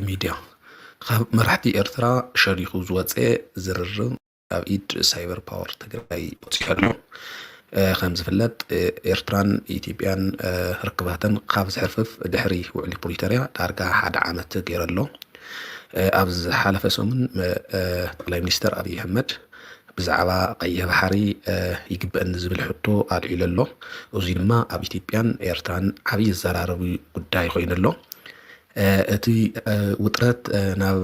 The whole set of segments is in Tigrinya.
ሚድያ። ካብ መራሕቲ ኤርትራ ሸሪኹ ዝወፀ ዝርርብ ኣብ ኢድ ሳይበር ፓወር ትግራይ በፂሑ ኣሎ። ከም ዝፍለጥ ኤርትራን ኢትዮጵያን ርክባተን ካብ ዝሕርፍፍ ድሕሪ ውዕሊ ፕሪቶርያ ዳርጋ ሓደ ዓመት ገይሩ ኣሎ። ኣብ ዝሓለፈ ሰሙን ጠቅላይ ሚኒስትር ኣብይ ኣሕመድ ብዛዕባ ቀይሕ ባሕሪ ይግበአኒ ዝብል ሕቶ ኣልዒሉ ኣሎ። እዚ ድማ ኣብ ኢትዮጵያን ኤርትራን ዓብዪ ዘራረቢ ጉዳይ ኮይኑ ኣሎ። እቲ ውጥረት ናብ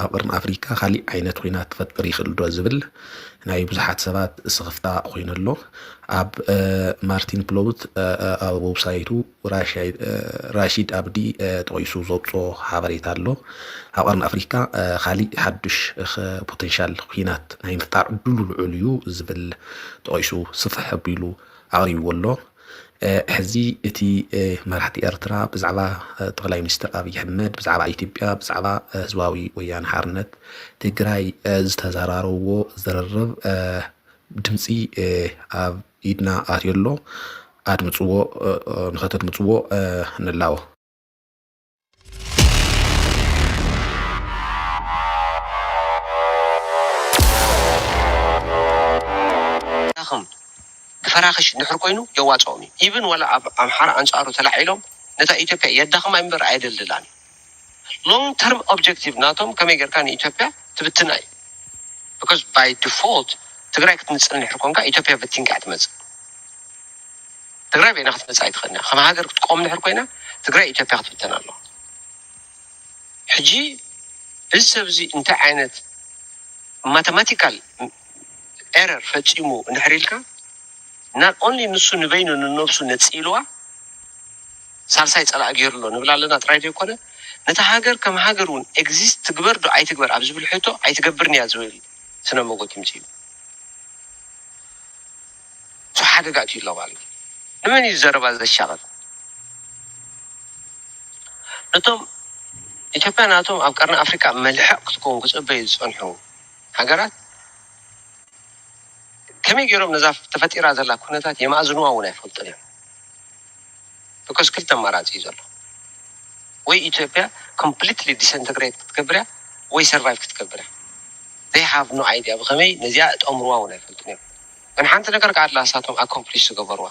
ኣብ ቀርኒ ኣፍሪካ ካሊእ ዓይነት ኩናት ክፈጥር ይኽእል ዶ ዝብል ናይ ብዙሓት ሰባት ስኽፍታ ኮይኑ ኣሎ። ኣብ ማርቲን ፕሎት ኣብ ዌብሳይቱ ራሺድ ኣብዲ ተቂሱ ዘውፅኦ ሓበሬታ ኣሎ። ኣብ ቀርኒ ኣፍሪካ ካሊእ ሓዱሽ ፖቴንሻል ኩናት ናይ ምፍጣር ዕድሉ ልዑል እዩ ዝብል ተቂሱ ስፍሕ ኣቢሉ ኣቕሪብዎ ኣሎ። ሕዚ እቲ መራሕቲ ኤርትራ ብዛዕባ ጠቅላይ ሚኒስትር ኣብይ ኣሕመድ ብዛዕባ ኢትዮጵያ ብዛዕባ ህዝባዊ ወያነ ሓርነት ትግራይ ዝተዘራረብዎ ዝርርብ ድምፂ ኣብ ኢድና ኣትዮ ኣሎ። ኣድምፅዎ። ንኸተድምፅዎ ንላቦ። ዳኽም ዝፈራኽሽ እንድሕር ኮይኑ የዋፅኦም እዩ። ኢብን ዋላ ኣብ ኣምሓራ ኣንፃሩ ተላዒሎም ነታ ኢትዮጵያ የዳኽማ እምበር ኣየደልድላን። ሎንግ ተርም ኦብጀክቲቭ ናቶም ከመይ ጌርካ ንኢትዮጵያ ትብትና እዩ። Because by default ትግራይ ክትምፅእ እንድሕር ኮንካ ኢትዮጵያ በቲንካ እያ ትመፅእ። ትግራይ በይና ክትመፅእ ኣይትኽእልን እያ። ከም ሃገር ክትቆም እንድሕር ኮይና ትግራይ ኢትዮጵያ ክትብተን ኣለዋ። ሕጂ እዚ ሰብ እዚ እንታይ ዓይነት ማተማቲካል ኤረር ፈፂሙ እንድሕር ኢልካ not only ንሱ ንበይኑ ንነብሱ ነፂልዋ ሳልሳይ ፀላኢ ገይሩ ኣሎ ንብል ኣለና ጥራይ ዘይኮነ ነታ ሃገር ከም ሃገር እውን ኤግዚስት ትግበር ዶ ኣይትግበር ኣብ ዝብል ሕቶ ኣይትገብርን እያ ዝብል ስነ መጎት ይምፅኡ። እሱ ሓደጋ እትዩ ኣሎ ማለት እዩ። ንመን እዩ ዘረባ ዘሻቕል? ነቶም ኢትዮጵያ ናቶም ኣብ ቀርኒ ኣፍሪካ መልሕቕ ክትከውን ክፅበዩ ዝፀንሑ ሃገራት ከመይ ገይሮም ነዛ ተፈጢራ ዘላ ኩነታት የማእዝንዋ እውን ኣይፈልጡን እዮም። ብኮዝ ክልተ ኣማራፂ እዩ ዘሎ። ወይ ኢትዮጵያ ኮምፕሊትሊ ዲስኢንተግሬት ክትገብር እያ ወይ ሰርቫይቭ ክትገብር እያ። They have no idea ብኸመይ ነዚኣ እጠምርዋ እውን ኣይፈልጡን እዮም። ግን ሓንቲ ነገር ከኣ ኣላ ንሳቶም ኣኮምፕሊሽ ዝገበርዋ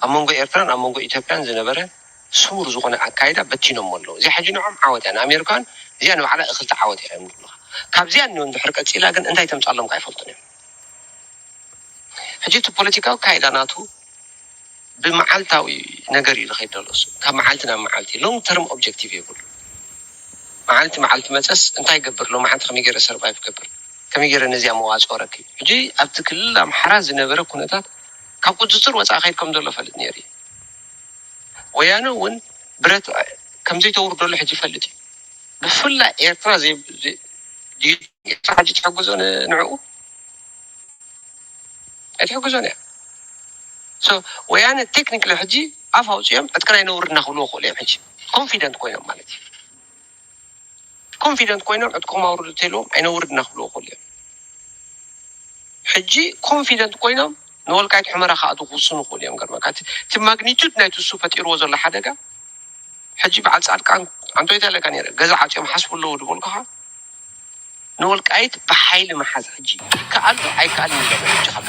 ኣብ መንጎ ኤርትራን ኣብ መንጎ ኢትዮጵያን ዝነበረ ስሙር ዝኾነ ኣካይዳ በቲኖሞ ኣለዉ። እዚኣ ሕጂ ንዖም ዓወት እያ ንኣሜሪካን እዚኣ ንባዕላ እኽልቲ ዓወት እያ እዮም ዝብሉኻ። ካብዚኣ እኒኦ እንድሕር ቀፂላ ግን እንታይ ተምፃሎም ከኣ ኣይፈልጡን እዮም። ሕጂ እቲ ፖለቲካዊ ኣካይዳ ናቱ ብመዓልታዊ ነገር እዩ ዝኸይድ ዘሎ እሱ ካብ መዓልቲ ናብ መዓልቲ ሎንግ ተርም ኦብጀክቲቭ የብሉ። መዓልቲ መዓልቲ መፀስ እንታይ ገብር ሎ መዓልቲ ከመይ ገይረ ሰርቫይቭ ገብር ከመይ ገይረ ነዚኣ መዋፅኦ ረክብ። ሕጂ ኣብቲ ክልል ኣምሓራ ዝነበረ ኩነታት ካብ ቁፅፅር ወፃኢ ከይድ ከም ዘሎ ፈልጥ ነይሩ እዩ። ወያነ እውን ብረት ከምዘይተውርደሉ ሕጂ ይፈልጥ እዩ። ብፍላይ ኤርትራ ኤርትራ ሕጂ ትሕግዞ ንዕኡ ኣይትሕግዞን እያ። ወያነ ቴክኒክሊ ሕጂ ኣፍ ኣውፅኦም ዕጥቅና ይነውርድ እናክብልዎ ክእሉ እዮም። ሕጂ ኮንፊደንት ኮይኖም ማለት እዩ። ኮንፊደንት ኮይኖም ዕጥቅኹም ኣውርዱ ተይልዎም ኣይነውርድ እናክብልዎ ክእሉ እዮም። ሕጂ ኮንፊደንት ኮይኖም ንወልቃይት ሕመራ ክኣትዉ ክውስኑ ክእሉ እዮም። ገርመካ እቲ ማግኒቱድ ናይቲ እሱ ፈጢርዎ ዘሎ ሓደጋ ሕጂ በዓል ፃድቃን ኣንቶይ ተለካ ነረ ገዛ ዓፅዮም ሓስቡ ኣለዉ ድበልኩኻ ንወልቃይት ብሓይሊ መሓዝ ሕጂ ይከኣል ዶ ኣይከኣልን ኢሎም ሕጂ ካብ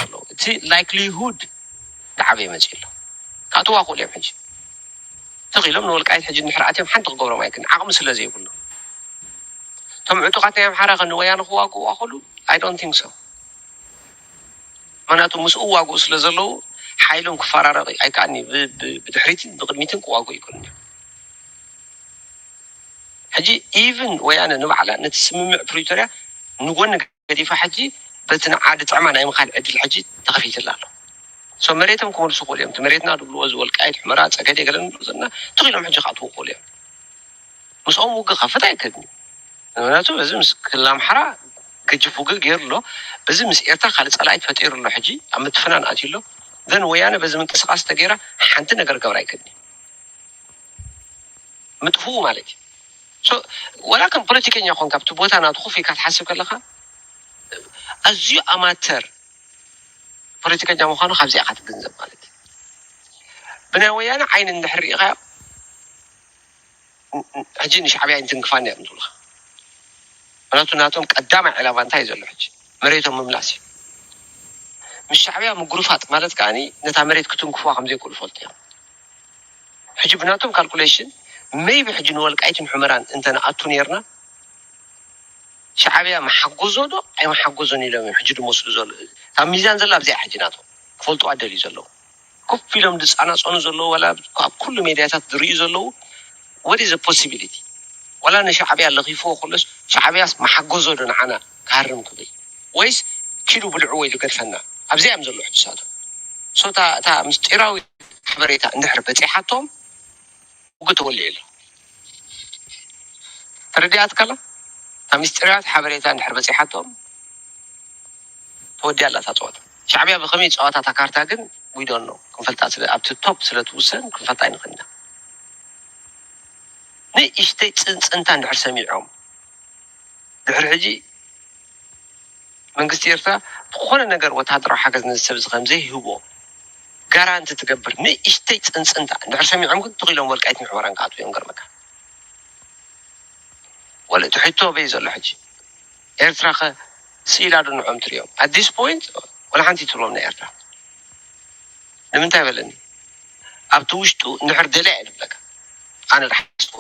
ኣለዉ እቲ ላይክሊሁድ ዝዓበየ መፅኡ ኣሎ። ክኣትዋ ክእሉ እዮም ሕጂ ትኽኢሎም ንወልቃይት ሕጂ እንድሕር ኣትዮም ሓንቲ ክገብሮም ኣይክን ዓቕሚ ስለ ዘይብሉ እቶም ዕጡቓት ናይ ኣምሓራ ከ ንወያነ ክዋግኡ ኣኽእሉ? I don't think so። ምክንያቱ ምስኡ ዋግኡ ስለ ዘለዉ ሓይሎም ክፈራረቕ ኣይከኣልን እዩ። ብድሕሪትን ብቕድሚትን ክዋግኡ ይክእሉ እዮም። ሕጂ ኢቭን ወያነ ንባዕላ ነቲ ስምምዕ ፕሪቶርያ ንጎኒ ገዲፋ ሕጂ በቲ ንዓ ድጥዕማ ናይ ምኻድ ዕድል ሕጂ ተኸፊትላ ኣሎ። ሶ መሬቶም ክመልሱ ክእሉ እዮም። እቲ መሬትና ድብልዎ እዚ ወልቃይት፣ ሑመራ፣ ጸገዴ ገለ ንብሎ ዘለና ትኽኢሎም ሕጂ ክኣትዉ ክእሉ እዮም። ምስኦም ውግእ ክኸፍት ኣይክእልን እዩ። ምክንያቱ በዚ ምስ ክልል ኣምሓራ ገጅፍ ውግእ ገይሩ ኣሎ። በዚ ምስ ኤርትራ ካልእ ጸላኢ ፈጢሩ ኣሎ። ሕጂ ኣብ ምትፍናን ኣትዩ ኣሎ። ዘን ወያነ በዚ ምንቅስቃስ ተገይራ ሓንቲ ነገር ገብራ ኣይክእልን እዩ። ምጥፍኡ ማለት እዩ። ሶ ወላ ከም ፖለቲከኛ ኮንካ ኣብቲ ቦታ ናቱ ኮፍ ኢልካ ትሓስብ ከለኻ ኣዝዩ ኣማተር ፖለቲከኛ ምዃኑ ካብዚኣ ኢኻ ትግንዘብ ማለት እዩ። ብናይ ወያነ ዓይኒ እንድሕር ርኢኻዮ ሕጂ ንሻዕብያ ኣይንትንክፋን እዮም ዝብሉኻ። ምክንያቱ ናቶም ቀዳማይ ዕላማ እንታይ እዩ ዘሎ? ሕጂ መሬቶም ምምላስ እዩ። ምስ ሻዕብያ ምጉርፋጥ ማለት ከዓኒ ነታ መሬት ክትንክፉዋ ከም ዘይክእሉ ፈልጡ እዮም። ሕጂ ብናቶም ካልኩሌሽን ሜይቢ ሕጂ ንወልቃይትን ሑመራን እንተ ንኣቱ ነርና ሻዕብያ መሓጎዞ ዶ ኣይመሓጎዞን ኢሎም እዮም ሕጂ ድመስሉ ዘሎ። ኣብ ሚዛን ዘላ ኣብዚኣ ሕጂ ናቶም ክፈልጡ ኣደልዩ ዘለዉ ኮፍ ኢሎም ዝፃናፀኑ ዘለዉ ዋላ ኣብ ኩሉ ሜድያታት ዝርእዩ ዘለዉ what is the possibility ዋላ ንሻዕብያ ለኺፍዎ ከሎስ ሻዕብያስ መሓጎዞ ዶ ንዓና ክሃርም ክብል ወይስ ኪዱ ብልዕዎ ኢሉ ገድፈና ኣብዚኣ እዮም ዘለዉ ሕጂ ሳቶም ሶታ እታ ምስጢራዊ ሓበሬታ እንድሕር በፂሓቶም ውግእ ተወሊዑ ኣሎ ተረዲኣት ከላ እታ ምስጢራዊት ሓበሬታ እንድሕር በፂሓቶም ተወዲኣ ኣላ እታ ፀወታ። ሻዕብያ ብኸመይ ፀዋታ እታ ካርታ ግን we don't know ክንፈልጣ ስለ ኣብቲ ቶፕ ስለ ትውሰን ክንፈልጣ ኣይንኽእልና። ንእሽተይ ፅንፅንታ እንድሕር ሰሚዖም ድሕሪ ሕጂ መንግስቲ ኤርትራ ዝኾነ ነገር ወታደራዊ ሓገዝ ነዚ ሰብ እዚ ከም ዘይህቦ ጋራንቲ ትገብር ንእሽተይ ፅንፅንታ እንድሕር ሰሚዖም ግን ትኽኢሎም ወልቃይትን ሕመራን ክኣትዉ እዮም ገርመካ። ወለ እቲ ሕቶ በይ ዘሎ ሕጂ ኤርትራ ከ ስኢላ ዶ ንዖም ትሪኦም at this point ወላ ሓንቲ ትብሎም ናይ ኤርትራ ንምንታይ በለኒ ኣብቲ ውሽጡ እንድሕር ደልያ እየ ዝብለካ ኣነ ድሓስቦ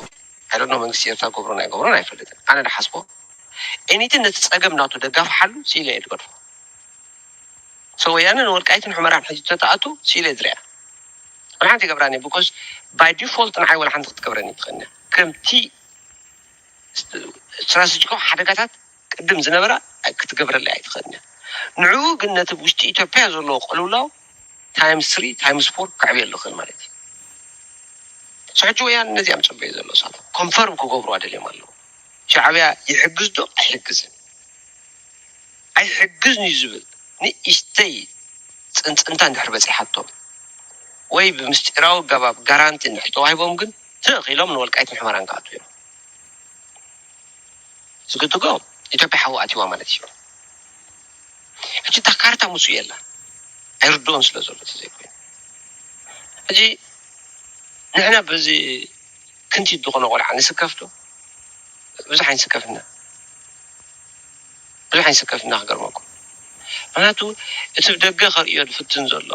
ኣይደኖ መንግስቲ ኤርትራ ገብሮን ኣይገብሮን ኣይፈልጥን ኣነ ድሓስቦ ኤኒትን ነቲ ፀገም ናቱ ደጋፍሓሉ ስኢለ እየ ዝገድፎ so ወያነ ንወልቃይትን ሑመራን ሕጂ ተተኣቱ ስኢለ እየ ዝሪኣ ወላ ሓንቲ ይገብራኒ because by default ንዓይ ወላ ሓንቲ ክትገብረኒ ትኽእልኒ ከምቲ strategical ሓደጋታት ቅድም ዝነበራ ክትገብረለይ ኣይትኽእልን እያ። ንዕኡ ግን ነቲ ውሽጢ ኢትዮጵያ ዘለዎ ቅልውላው times three times four ከዕብየሉ ይኽእል ማለት እዩ። ሕጂ ወያነ ነዚኣም ፅበዩ ዘሎ ሳቶም confirm ክገብሩ ኣደልዮም ኣለዉ። ሻዕብያ ይሕግዝ ዶ ኣይሕግዝን? ኣይሕግዝን እዩ ዝብል ንእሽተይ ፅንፅንታ እንድሕር በፂሓቶም ወይ ብምስጢራዊ ኣገባብ ጋራንቲ እንድሕር ተዋሂቦም ግን ትኽ ኢሎም ንወልቃይትን ሕመራን ክኣትዉ እዮም። ዝግድጎ ኢትዮጵያ ሓዊ ኣትዋ ማለት እዩ። ሕጂ እታ ካርታ ምስኡ የላ ኣይርድኦን ስለ ዘሎ ተዘይኮይኑ ሕጂ ንሕና በዚ ክንቲት ዝኾነ ቆልዓ ንስከፍ ዶ ብዙሕ ኣይንስከፍና ብዙሕ ኣይንስከፍና ክገርመኩም ምክንያቱ እቲ ደገ ከርእዮ ዝፍትን ዘሎ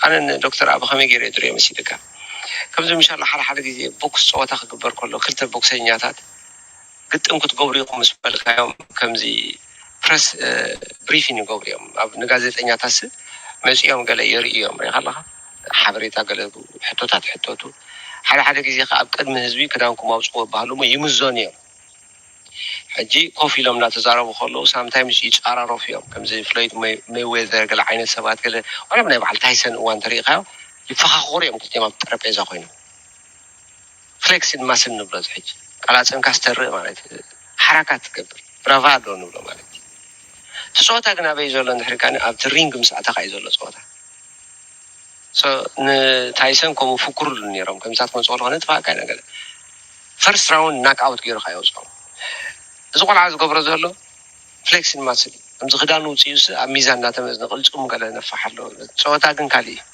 ኣነ ንዶክተር ኣብ ከመይ ገይረ ድርዮ መሲልካ ከምዚ ምሻሎ ሓደ ሓደ ግዜ ቦክስ ፀወታ ክግበር ከሎ ክልተ ቦክሰኛታት ግጥም ክትገብሩ ኢኹም ምስ በልካዮም ከምዚ ፕረስ ብሪፊን ይገብሩ እዮም ኣብ ንጋዜጠኛታትስ መፂኦም ገለ የርእዩ እዮም ሪኢኻ ኣለኻ ሓበሬታ ገለ ሕቶታት ሕተቱ ሓደ ሓደ ግዜ ከ ኣብ ቅድሚ ህዝቢ ክዳንኩም ኣውፅዎ ይበሃሉ እሞ ይምዘኑ እዮም ሕጂ ኮፍ ኢሎም እናተዛረቡ ከለዉ ሳምታይምስ ይፃራረፉ እዮም ከምዚ ፍሎይድ ሜይዌዘር ገለ ዓይነት ሰባት ገለ ዋላ ናይ በዓል ታይሰን እዋን ተሪኢኻዮ ይፈኻኸሩ እዮም ክልቲኦም ኣብ ጠረጴዛ ኮይኖም ፍሌክስን ማስል ንብሎ እዚ ሕጂ ቀላፅምካ ዝተርእ ማለት ሓራካት ትገብር ብራቫዶ ንብሎ ማለት እዩ እቲ ፀወታ ግን ኣበይ ዘሎ እንድሕር ካኒ ኣብቲ ሪንግ ምስ ኣተኻ እዩ ዘሎ ፀወታ ንታይሰን ከምኡ ፍኩርሉ ነይሮም ከምሳት መፅኦ ዝኾነ ትፋቃ ነገር ፈርስት ራውንድ ናክ ኣውት ገይሩ ካየውፅኦም እዚ ቆልዓ ዝገብሮ ዘሎ ፍሌክሲን ማስል ከምዚ ክዳን ውፅኡ ስ ኣብ ሚዛን እናተመዝነ ቅልፅሙ ገለ ነፋሕ ኣሎ ፀወታ ግን ካሊእ እዩ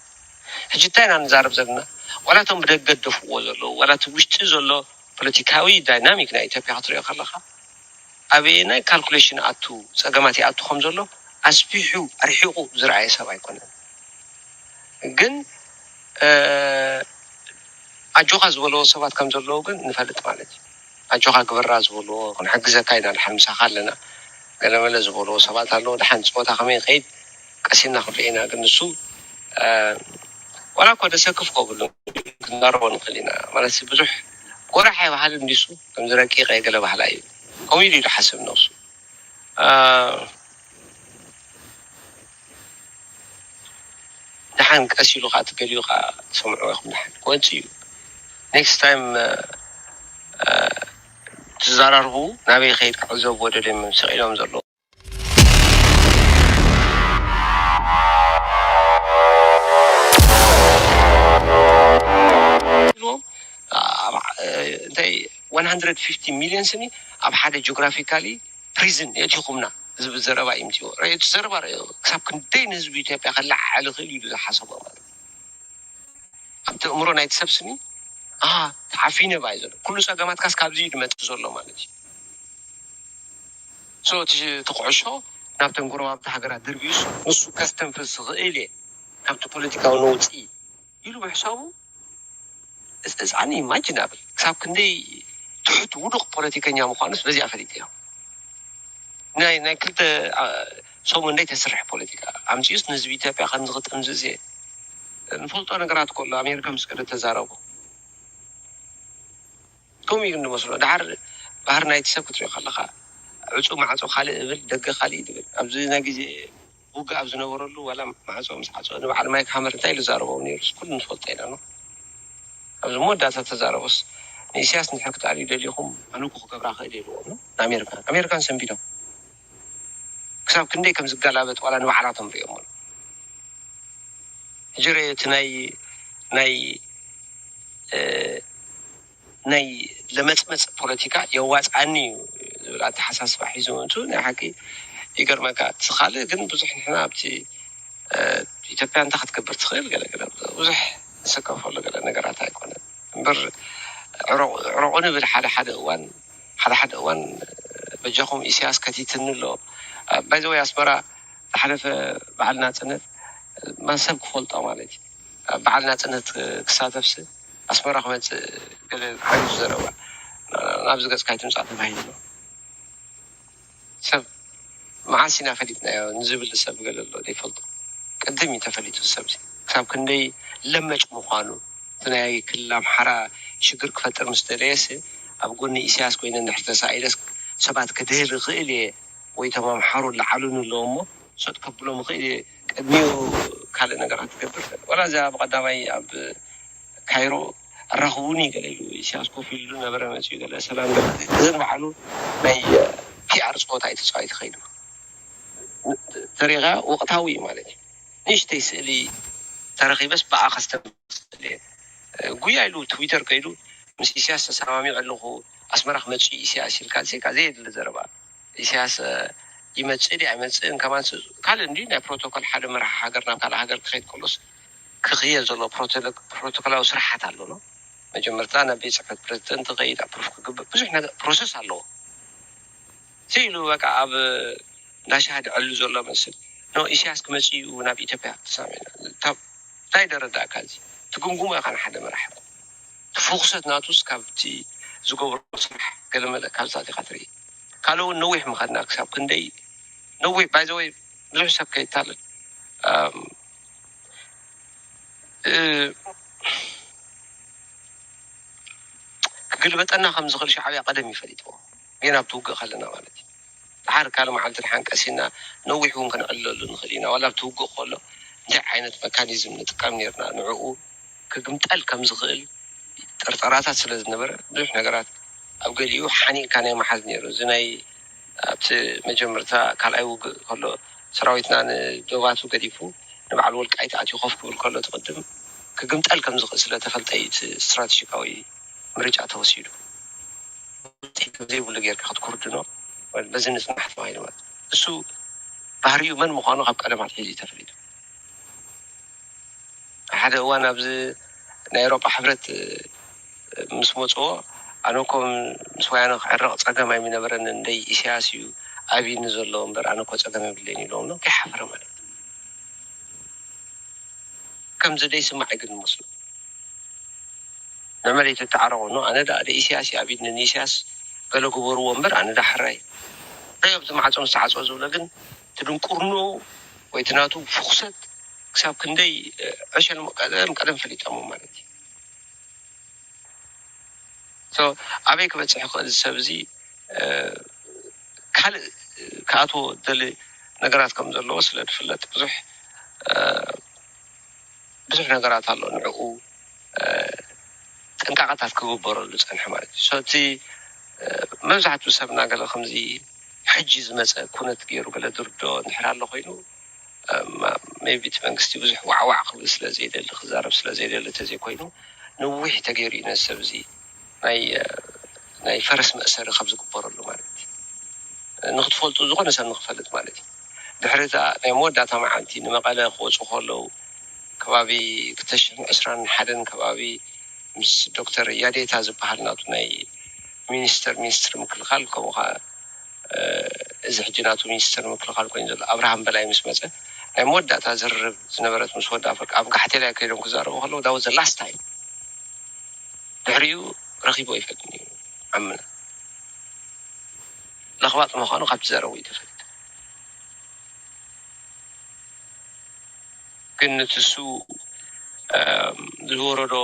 ሕጂ እንታይ ኢና ንዛረብ ዘለና ዋላ እቶም ብደገ ደፍዎ ዘለዉ ዋላ እቲ ውሽጢ ዘሎ ፖለቲካዊ ዳይናሚክ ናይ ኢትዮጵያ ክትሪኦ ከለካ ኣበየናይ ካልኩሌሽን ኣቱ ፀገማት ይኣቱ ከም ዘሎ ኣስፊሑ ኣርሒቑ ዝረኣየ ሰብ ኣይኮነን ግን ኣጆኻ ዝበለዎ ሰባት ከም ዘለዉ ግን ንፈልጥ ማለት እዩ ኣጆኻ ግበራ ዝበልዎ ክንሕግዘካ ኢና ድሓን ምሳኻ ኣለና ገለመለ ዝበልዎ ሰባት ኣለዉ ድሓን ፀወታ ከመይ ከይድ ቀሲና ክንርኢ ኢና ግን ንሱ ዋላ እኮ ደሰክፍ ከብሉ ክንዛረቦ ንኽእል ኢና ማለት ብዙሕ ጎራሕ ኣይበሃልን እንዲሱ ከምዚ ረቂቀ ገለ ባህላ እዩ ከምኡ ኢሉ ኢሉ ሓስብ ነብሱ ደሓን ቀስ ኢሉ ከዓ ትገሊኡ ከዓ ትሰምዑ ኢኹም ደሓን ክወፅ እዩ ኔክስት ታይም ትዘራርቡ ናበይ ከይድ ክዕዘብ ወደደ ስቕ ኢሎም ዘለዉ እንታይ one hundred fifty million ስኒ ኣብ ሓደ ጂኦግራፊካሊ ፕሪዝን የእቲኹምና ዝብል ዘረባ እዩ ምፅዎ ርእዮ እቲ ዘረባ ርእዮ ክሳብ ክንደይ ንህዝቢ ኢትዮጵያ ከለዓዕል ይኽእል ኢሉ ዝሓሰቦ ማለት ኣብቲ እምሮ ናይቲ ሰብ ስኒ ኣሃ፣ ተዓፊነ ባይ ዘሎ። ኩሉ ጸገማትካስ ካብዚ እዩ ዝመጽእ ዘሎ ማለት እዩ። So፣ እቲ፣ እቲ ኩዕሾ ናብተን ጎረባብቲ ሃገራት ደርቢዩስ፣ ንሱ ከስተንፍስ ዝኽእል እየ ካብቲ ፖለቲካዊ ነውጺ ኢሉ ብሕሳቡ፣ እስ-፣ it's unimagine ክሳብ ክንደይ ትሑት ውዱቕ ፖለቲከኛ ምዃኑስ በዚኣ ፈሊጠዮ። ናይ፣ ናይ ክልተ፣ አ፣ ሰሙን ደይ ተስርሕ ፖለቲካ ኣምጺኡስ ንህዝቢ ኢትዮጵያ ከምዚ ክጥምዝዝ እየ። ንፈልጦ ነገራት ከሎ ኣሜሪካ ምስ ከደ ተዛረቡ። ከምኡ እዩ ንመስሎ። ደሓር ባህር ናይቲ ሰብ ክትሪኦ ከለኻ፣ ዕጹ ማዕጾ ካልእ እብል፣ ደገ ካልእ ይብል። ኣብዚ ናይ ግዜ ውግእ ኣብ ዝነበረሉ፣ ዋላ ማዕጾ ምስ ዓጾ፣ ንበዓል ማይክ ሃመር እንታይ ኢሉ ዛረቦም ነይሩስ ኩሉ ንፈልጦ ኢና፣ ኖ? ኣብዚ መወዳእታ ተዛረቦስ፣ ንኢሳያስ እንድሕር ክትኣልዩ ደሊኹም፣ ኣነ እኮ ክገብራ ክእል ኢልዎም፣ ኖ? ንኣሜሪካ። ኣሜሪካን ሰንቢዶም። ክሳብ ክንደይ ከም ዝገላበጥ ዋላ ንባዕላቶም ርእዮም ኣሎ። ሕጂ ርእ እቲ ናይ፣ ናይ፣ እ፣ ናይ ለመጽመጽ ፖለቲካ የዋጽኣኒ እዩ ዝብል ኣተሓሳስባ ሒዙ ምእንቱ ናይ ሓቂ ይገርመካ። እቲ ካልእ ግን ብዙሕ ንሕና ኣብቲ፣ እ፣ ኢትዮጵያ እንታይ ክትገብር ትኽእል ገለ ገለ ብዙሕ ንስከፈሉ ገለ ነገራት ኣይኮነን። እምበር ዕረቑ-፣ ዕረቑ ንብል ሓደ ሓደ እዋን፣ ሓደ ሓደ እዋን በጃኹም ኢሳያስ ከቲትኒ ኣሎ። ባይ ዘ ወይ ኣስመራ ዝሓለፈ በዓል ናጽነት ማን ሰብ ክፈልጦ ማለት እዩ። ኣብ በዓል ናጽነት ክሳተፍሲ ኣስመራ ክመጽእ ገለ ዓይነት ዘረባ ናብዚ ገጽካ ኣይትምጻእ ተባሂሉ ኣሎ። ሰብ መዓስ ኢና ፈሊጥናዮ ንዝብል ሰብ ገለ ኣሎ ዘይፈልጦ። ቅድም እዩ ተፈሊጡ ሰብዚ። ክሳብ ክንደይ ለመጭ ምዃኑ፣ እቲ ናይ ክልል ኣምሓራ ሽግር ክፈጥር ምስ ደለየሲ ኣብ ጎኒ ኢሳያስ ኮይነ እንድሕር ተሳኢለስ ሰባት ክድህል ይኽእል እየ ወይ እቶም ኣምሓሩ ለዓሉን ኣለዎ እሞ ሰጥ ከብሎም ይኽእል እየ። ቅድሚኡ ካልእ ነገራት ትገብር። ዋላ እዚኣ ብቐዳማይ ኣብ ካይሮ ኣራኽቡኒ ገለ ኢሉ ኢሳያስ ኮፍ ኢሉ ነበረ መጺኡ ገለ ሰላም ገለ። እዘን በዓሉ ናይ ፒኣር ጸወታ እዩ ተጻዊቱ ከይዱ። ተሪኻ ወቕታዊ እዩ ማለት እዩ። ንእሽተይ ስእሊ ተረኺበስ ብኣ ከስተምስል እየ። ጉያ ኢሉ ትዊተር ከይዱ ምስ ኢሳያስ ተሰማሚዑ ኣለኹ፣ ኣስመራ ክመጽእ እዩ ኢሳያስ ኢልካ፣ እዚ ካ ዘየድሊ ዘረባ። ኢሳያስ፣ እ፣ ይመጽእ ድዩ ኣይመጽእን ከማን ስ-፣ ካልእ እንድዩ ናይ ፕሮቶኮል ሓደ መራሒ ሃገር ናብ ካልእ ሃገር ክኸይድ ከሎስ ክኽየድ ዘሎ ፕሮቶኮ-፣ ፕሮቶኮላዊ ስራሓት ኣሎ፣ ኖ? መጀመርታ ናብ ቤት ጽሕፈት ፕረዚደንት ክኸይድ፣ ኣፕሩቭ ክግበር፣ ብዙሕ ነገር ፕሮሰስ ኣለዎ። እዚ ኢሉ በቃ ኣብ እንዳ ሻሂ ድዕሉ ዘሎ መስል። ኖ፣ ኢሳያስ ክመጽእ እዩ ናብ ኢትዮጵያ ተሰማሚዕና። እንታይ ደረዳእካ እዚ? ትግምግሞ ኢኻ ንሓደ መራሒ እኮ። እቲ ፍኹሰት ናቱስ ካብቲ ዝገብሮ ስራሕ ገለመለ ካብዛ ዲኻ ትርኢ። ካልእ እውን ነዊሕ ምኸድና ክሳብ ክንደይ ነዊሕ፣ ባይ ዘ ወይ ብዙሕ ሰብ ከይታለል፣ ኣም፣ እ፣ ክግልበጠና ከም ዝኽእል ሻዕብያ ቀደም እዩ ፈሊጥዎ። ጌና ኣብቲ ውግእ ከለና ማለት እዩ። ድሓር ካልእ መዓልቲ ድሓን ቀሲና ነዊሕ እውን ክንዕልለሉ ንኽእል ኢና። ዋላ ኣብቲ ውግእ ከሎ እንታይ ዓይነት መካኒዝም ንጥቀም ነርና፣ ንዕኡ ክግምጠል ከም ዝኽእል ጥርጠራታት ስለ ዝነበረ ብዙሕ ነገራት ኣብ ገሊኡ ሓኒቕካ ናይ ምሓዝ ነይሩ። እዚ ናይ ኣብቲ መጀመርታ ካልኣይ ውግእ ከሎ ሰራዊትና ንዶባቱ ገዲፉ ንበዓል ወልቃይት ኣትዩ ኮፍ ክብል ከሎ እቲ ቅድም ክግምጠል ከም ዝኽእል ስለ ተፈልጠ እዩ እቲ ስትራቴጂካዊ ምርጫ ተወሲዱ። ውፅኢት ዘይብሉ ጌርካ ክትኩርድኖ ወይ በዚ ንፅናሕ ተባሂሉ ማለት እዩ። እሱ ባህሪኡ መን ምዃኑ ካብ ቀደም ኣትሒዙ እዩ ተፈሊጡ። ሓደ እዋን ኣብዚ ናይ ኤውሮጳ ሕብረት፣ እ፣ ምስ መፅዎ ኣነ እኮ ምስ ወያነ ክዕረቕ ፀገም ኣይምነበረን እንደይ ኢሳያስ እዩ ኣብይኒ ዘለዎ እምበር ኣነ እኮ ፀገም የብለይን ኢሎም ነው ከይሓፈረ ማለት እዩ። ከምዚ ደይ ስማዕ ግን መስሎ ንመለይ ተተዓረቑ ነው ኣነ ዳ ኢሳያስ እዩ ኣብይኒ ንኢሳያስ ገለ ግበርዎ እምበር ኣነ ዳ ሕራይ እንታይ ኣብቲ ማዕፆ ምስ ተዓፅወ ዝብሎ ግን እቲ ድንቁርኖ ወይ እቲ ናቱ ፍኹሰት ክሳብ ክንደይ፣ እ፣ ዕሸል ቀደም ቀደም ፈሊጦሞ ማለት እዩ። So ኣበይ ክበፅሕ ይኽእል እዚ ሰብ እዚ፣ እ፣ ካልእ ክኣትዎ ደሊ ነገራት ከም ዘለዎ ስለ ዝፍለጥ ብዙሕ፣ እ፣ ብዙሕ ነገራት ኣሎ ንዕኡ፣ እ፣ ጥንቃቐታት ክግበረሉ ዝፀንሐ ማለት እዩ። So እቲ፣ እ፣ መብዛሕትኡ ሰብና ገለ ከምዚ ሕጂ ዝመፀ ኩነት ገይሩ ገለ ዝርድኦ እንድሕር ኣሎ ኮይኑ፣ እ፣ ማ-፣ maybe እቲ መንግስቲ ብዙሕ ዋዕዋዕ ክብል ስለ ዘይደሊ ክዛረብ ስለ ዘይደሊ ተዘይኮይኑ ነዊሕ ተገይሩ እዩ ነዚ ሰብ እዚ ናይ፣ እ፣ ናይ ፈረስ መእሰሪ ካብ ዝግበረሉ ማለት ንክትፈልጡ ዝኾነ ሰብ ንክፈልጥ ማለት እዩ። ድሕሪ እታ ናይ መወዳእታ መዓልቲ ንመቐለ ክወፁ ከለዉ ከባቢ ክልተ ሽሕን ዕስራን ሓደን ከባቢ ምስ ዶክተር ያዴታ ዝበሃል ናቱ ናይ ሚኒስተር ሚኒስትሪ ምክልኻል፣ ከምኡ ከዓ እዚ ሕጂ ናቱ ሚኒስተር ምክልኻል ኮይኑ ዘሎ ኣብርሃም በላይ ምስ መፀ፣ ናይ መወዳእታ ዝርርብ ዝነበረት ምስ ወዲ ኣፈወርቂ ኣብ ጋሕቴላይ ከይዶም ክዛረቡ ከለዉ፣ that was the last time። ድሕሪኡ ረኺቦ ይፈልጥን እዩ ዓምና። ለኽባጥ ምዃኑ ካብቲ ዘረቡ እዩ ተፈሊጡ። ግን ንትሱ ዝወረዶ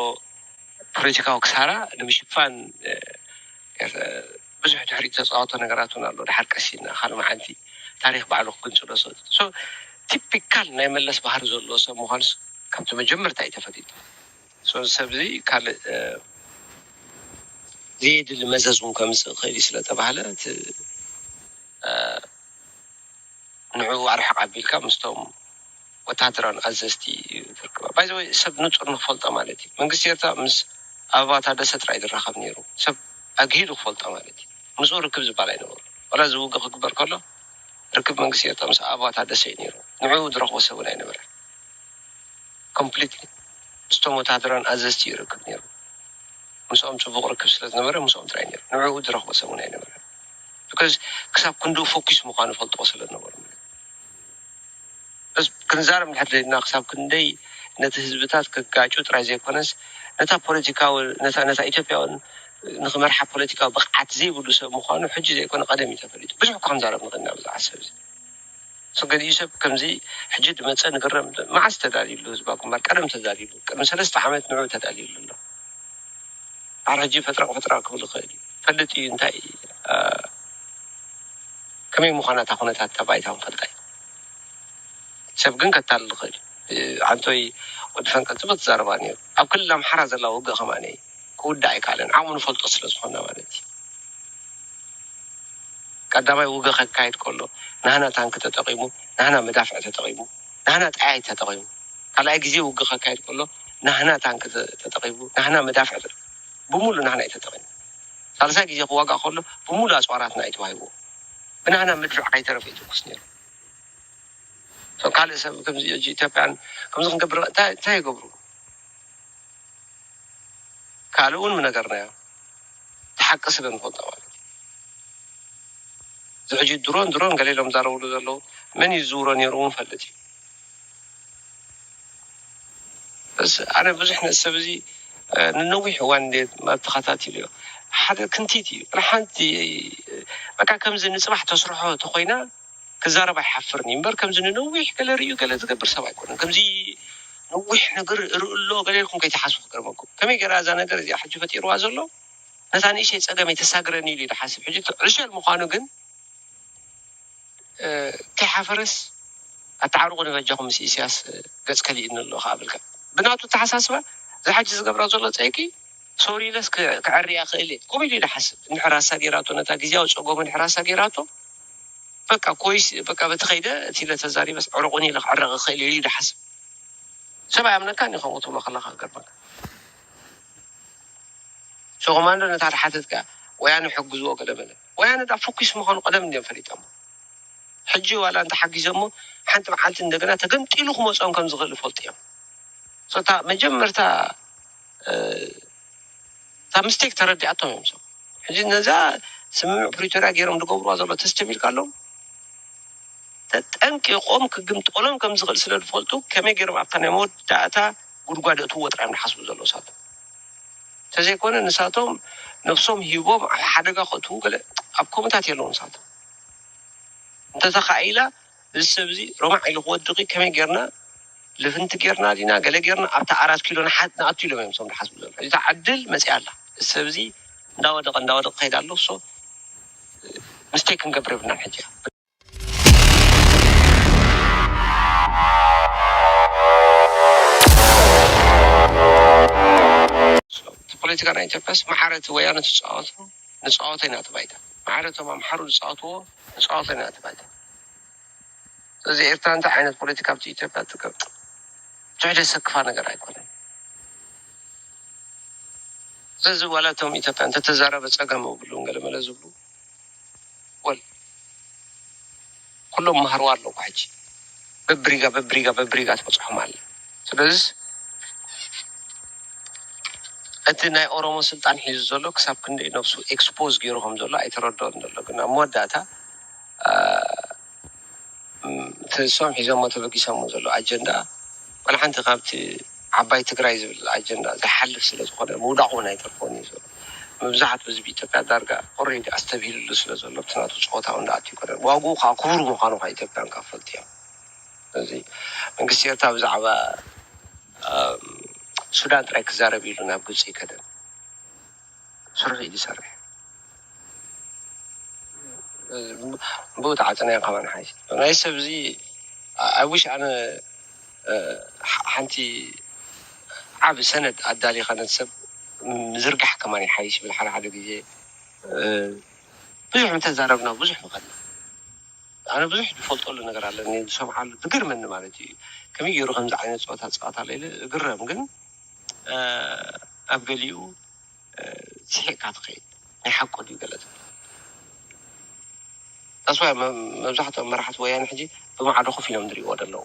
ፖለቲካዊ ክሳራ ንምሽፋን ብዙሕ ድሕሪ ተፃወቶ ነገራት እውን ኣሎ። ድሓር ቀሲና ካልእ መዓልቲ ታሪክ ባዕሉ ክግንፅሎ። ቲፒካል ናይ መለስ ባህሪ ዘለዎ ሰብ ምኳኑስ ካብቲ መጀመርታ እዩ ተፈሊጡ። ሰብዚ ካልእ ዘየድሊ መዘዝ እውን ከምፅእ ይኽእል እዩ ስለተባህለ ንዕኡ ኣርሕቕ ኣቢልካ ምስቶም ወታደራን ኣዘዝቲ እዩ ትርክባ። ባይዘወይ ሰብ ንፁር ንክፈልጦ ማለት እዩ። መንግስቲ ኤርትራ ምስ ኣበባ ታደሰ ጥራይ ዝራኸብ ነይሩ። ሰብ ኣግሂዱ ክፈልጦ ማለት እዩ። ምስኡ ርክብ ዝበሃል ኣይነበሩ። ዋላ እዚ ውግእ ክግበር ከሎ ርክብ መንግስቲ ኤርትራ ምስ ኣበባ ታደሰ እዩ ነይሩ። ንዕኡ ዝረኽቦ ሰብ እውን ኣይነበረ። ኮምፕሊትሊ ምስቶም ወታደራን ኣዘዝቲ እዩ ርክብ ነይሩ። ምስኦም ፅቡቕ ርክብ ስለ ዝነበረ ምስኦም ጥራይ ነይሩ። ንዕኡ ዝረኽቦ ሰብ እውን ኣይነበረ። ቢካዝ ክሳብ ክንድኡ ፎኪስ ምዃኑ ፈልጥዎ ስለ ዝነበሩ ማለት እዩ። በስ ክንዛረብ እንድሕር ደሊና ክሳብ ክንደይ ነቲ ህዝብታት ክጋጩ ጥራይ ዘይኮነስ ነታ ፖለቲካዊ ነታ ነታ ኢትዮጵያ እውን ንክመርሓ ፖለቲካዊ ብቕዓት ዘይብሉ ሰብ ምዃኑ ሕጂ ዘይኮነ ቀደም እዩ ተፈሊጡ። ብዙሕ እኳ ክንዛረብ ንኽእል ኢና ብዛዕባ ሰብ እዚ። ገሊኡ ሰብ ከምዚ ሕጂ ድመፀ ንግረም። መዓስ ተዳልዩሉ ህዝባዊ ግንባር? ቀደም ተዳልዩሉ። ቅድሚ ሰለስተ ዓመት ንዑ ተዳልዩሉ ኣሎ። ኣር ሕጂ ፈጥራቕ ፈጥራቕ ክብል ይኽእል እዩ። ፈልጥ እዩ እንታይ ከመይ ምዃና እታ ኩነታት እታ ባይታ ንፈልጣ እዩ። ሰብ ግን ከታልል ይኽእል እዩ። ዓንቶይ ወዲ ፈንቅል ጽቡቅ ትዛረባ ነይሩ። ኣብ ክልል ኣምሓራ ዘላ ውግእ ከማነ ክውዳእ ኣይከኣለን። ዓቕሙ ንፈልጦ ስለ ዝኾንና ማለት እዩ። ቀዳማይ ውግእ ከካይድ ከሎ ናህና ታንክ ተጠቒሙ፣ ናህና መዳፍዕ ተጠቒሙ፣ ናህና ጠያይት ተጠቒሙ። ካልኣይ ግዜ ውግእ ከካይድ ከሎ ናህና ታንክ ተ- ተጠቒሙ፣ ናህና መዳፍዕ ተ- ብሙሉ ናህና እዩ ተጠቒሙ። ሳልሳይ ግዜ ክዋጋእ ከሎ ብሙሉ ኣፅዋራትና እዩ ተዋሂብዎ። ብናህና መድፍዕ ከይተረፈ ይትኩስ ነይሩ። ካልእ ሰብ ከምዚ ሕጂ ኢትዮጵያን ከምዚ ክንገብር እንታይ እንታይ ይገብሩ? ካልእ እውን ምነገርናዮ። እቲ ሓቂ ስለ ንፈልጦ ማለት እዩ። እዚ ሕጂ ድሮን ድሮን ገለ ኢሎም ዛረብሉ ዘለዉ መን እዩ ዝዝውሮ ነይሩ እውን ፈልጥ እዩ። በስ ኣነ ብዙሕ ነዚ ሰብ እዚ ንነዊሕ እዋን እንደ ተኸታቲለዮ ሓደ ክንቲት እዩ። ንሓንቲ በቃ ከምዚ ንፅባሕ ተስርሖ ተኮይና ክዛረብ ኣይሓፍርን እዩ እምበር ከምዚ ንነዊሕ ገለ ርእዩ ገለ ዝገብር ሰብ ኣይኮነን። ከምዚ ነዊሕ ነገር ርእሎ ገለ ኢልኩም ከይትሓስቡ ክገርመኩም። ከመይ ገይራ እዛ ነገር እዚኣ ሕጂ ፈጢርዋ ዘሎ ነታ ንእሽተይ ፀገመይ ተሳግረኒ ኢሉ እዩ ዝሓስብ። ሕጂ ዕሸል ምዃኑ ግን ከይሓፈረስ ኣተዓርቑ ንበጃኹም ምስ ኢሳያስ ገፅ ከሊእኒ ኣሎ ከዓ ብልካ ብናቱ ኣተሓሳስባ እዚ ሕጂ ዝገብራ ዘሎ ፀይቂ ሶሪ ኢለስ ክዕርያ ክእል እየ ከምኡ ኢሉ ይሓስብ። እንድሕር ኣሳጊራቶ ነታ ግዜያዊ ፀጎሙ እንድሕር ኣሳጊራቶ በቃ ኮይስ በቃ በቲ ከይደ እቲ ኢለ ተዛሪበስ ዕረቑኒ ኢለ ክዕረቕ ክእል ኢሉ ይሓስብ። ሰብ ኣይኣምነካን እዩ ከምኡ ትብሎ ከለካ ክገርመካ። ሶ ኮማንዶ ነታ ተሓተትካ ወያነ ሕግዝዎ ገለ በለ። ወያነ ዳ ፎኪስ ምዃኑ ቀደም እንዲዮም ፈሊጦሞ። ሕጂ ዋላ እንተሓጊዞሞ ሓንቲ መዓልቲ እንደገና ተገምጢሉ ክመፅኦም ከም ዝኽእል ይፈልጡ እዮም። ሶ እታ መጀመርታ እታ ምስቴክ ተረዲኣቶም እዮም። ሶ ሕጂ ነዛ ስምምዕ ፕሪቶርያ ገይሮም ዝገብርዋ ዘሎ ተስተቢልካ ኣለዎም ተጠንቂቖም ክግምጠሎም ከም ዝኽእል ስለ ዝፈልጡ ከመይ ገይሮም ኣብታ ናይ መወዳእታ ጉድጓድ እትዎ ጥራይ እዮም ዝሓስቡ ዘለዉ ሳቶም። እንተዘይኮነ ንሳቶም ነብሶም ሂቦም ኣብ ሓደጋ ከእትዉ ገለ ኣብ ኮምታት የለዉ ንሳቶም። እንተተኻኢላ እዚ ሰብ እዚ ሮማዕ ኢሉ ክወድቕ ከመይ ጌርና ልፍንቲ ጌርና ዲና ገለ ጌርና ኣብታ ኣራት ኪሎ ንሓት ንኣቱ ኢሎም እዮም ሶም ዝሓስቡ ዘሎ። እዚ ዕድል መፅያ ኣላ። እዚ ሰብ እዚ እንዳወደቐ እንዳወደቐ ከይድ ኣሎ ሶ ምስቴክ ክንገብር የብልናን ሕጂ። እቲ ፖለቲካ ናይ ኢትዮጵያስ ማዕረ እቲ ወያነ ትፃወቱ ንፃወቶ ኢና እቲ ባይታ ማዕረ እቶም ኣምሓሩ ዝፃወትዎ ንፃወቶ ኢና እቲ ባይታ። ስለዚ ኤርትራ እንታይ ዓይነት ፖለቲካ ኣብቲ ኢትዮጵያ ትገብር ብዙሕ ደሰክፋ ነገር ኣይኮነን። ስለዚ ዋላ እቶም ኢትዮጵያ እንተተዛረበ ፀገም የብሉን ገለመለ ዝብሉ ወል ኩሎም መሃርዋ ኣለዉ ሕጂ በብሪጋ በብሪጋ በብሪጋ ትበፅሖም ኣለ። ስለዚ እቲ ናይ ኦሮሞ ስልጣን ሒዙ ዘሎ ክሳብ ክንደይ ነብሱ ኤክስፖዝ ገይሩ ከም ዘሎ ኣይተረድኦን ዘሎ። ግን ኣብ መወዳእታ፣ እ፣ እቲ እሶም ሒዞሞ ተበጊሶሞ ዘሎ ኣጀንዳ ዋላ ሓንቲ ካብቲ ዓባይ ትግራይ ዝብል ኣጀንዳ ዝሓልፍ ስለ ዝኾነ ምውዳቕ እውን ኣይተርፎን እዩ ዘሎ። መብዛሕትኡ ህዝቢ ኢትዮጵያ ዳርጋ ኦልሬዲ ኣስተብሂልሉ ስለ ዘሎ፣ እቲ ናቱ ጾታ እውን ደኣ ኣይኮነን። ዋግኡ ከዓ ክቡር ምዃኑ ከዓ ኢትዮጵያን ከዓ ፈልጡ እዮም። ስለዚ መንግስቲ ኤርትራ ብዛዕባ፣ እም፣ ሱዳን ጥራይ ክዛረብ ኢሉ ናብ ግብፂ ኣይከደን። ስርሑ እዩ ዝሰርሕ። ብኡ ተዓፀናዮ ከማን ሓይሽ ናይ ሰብ እዚ። ኣይ ዊሽ ኣነ፣ እ፣ ሓ-፣ ሓንቲ ዓብ ሰነድ ኣዳሊኻ ነቲ ሰብ ምዝርጋሕ ከማን ይሓይሽ ይብል። ሓደ ሓደ ግዜ፣ እ፣ ብዙሕ ምተዛረብና ብዙሕ ምኸድና። ኣነ ብዙሕ ዝፈልጠሉ ነገር ኣለኒ፣ ዝሰምዓሉ ዝገርመኒ ማለት እዩ። ከመይ ገይሩ ከምዚ ዓይነት ፀወታ ዝፃወት ኣሎ ኢለ እግረም። ግን፣ እ፣ ኣብ ገሊኡ፣ እ፣ ስሒቕካ ትኸይድ። ናይ ሓቁ ድዩ ገለ ትብል? That's why መ-፣ መብዛሕትኦም መራሕቲ ወያነ ሕጂ ብማዕዶ ኮፍ ኢሎም ዝርእይዎ ዘለዉ።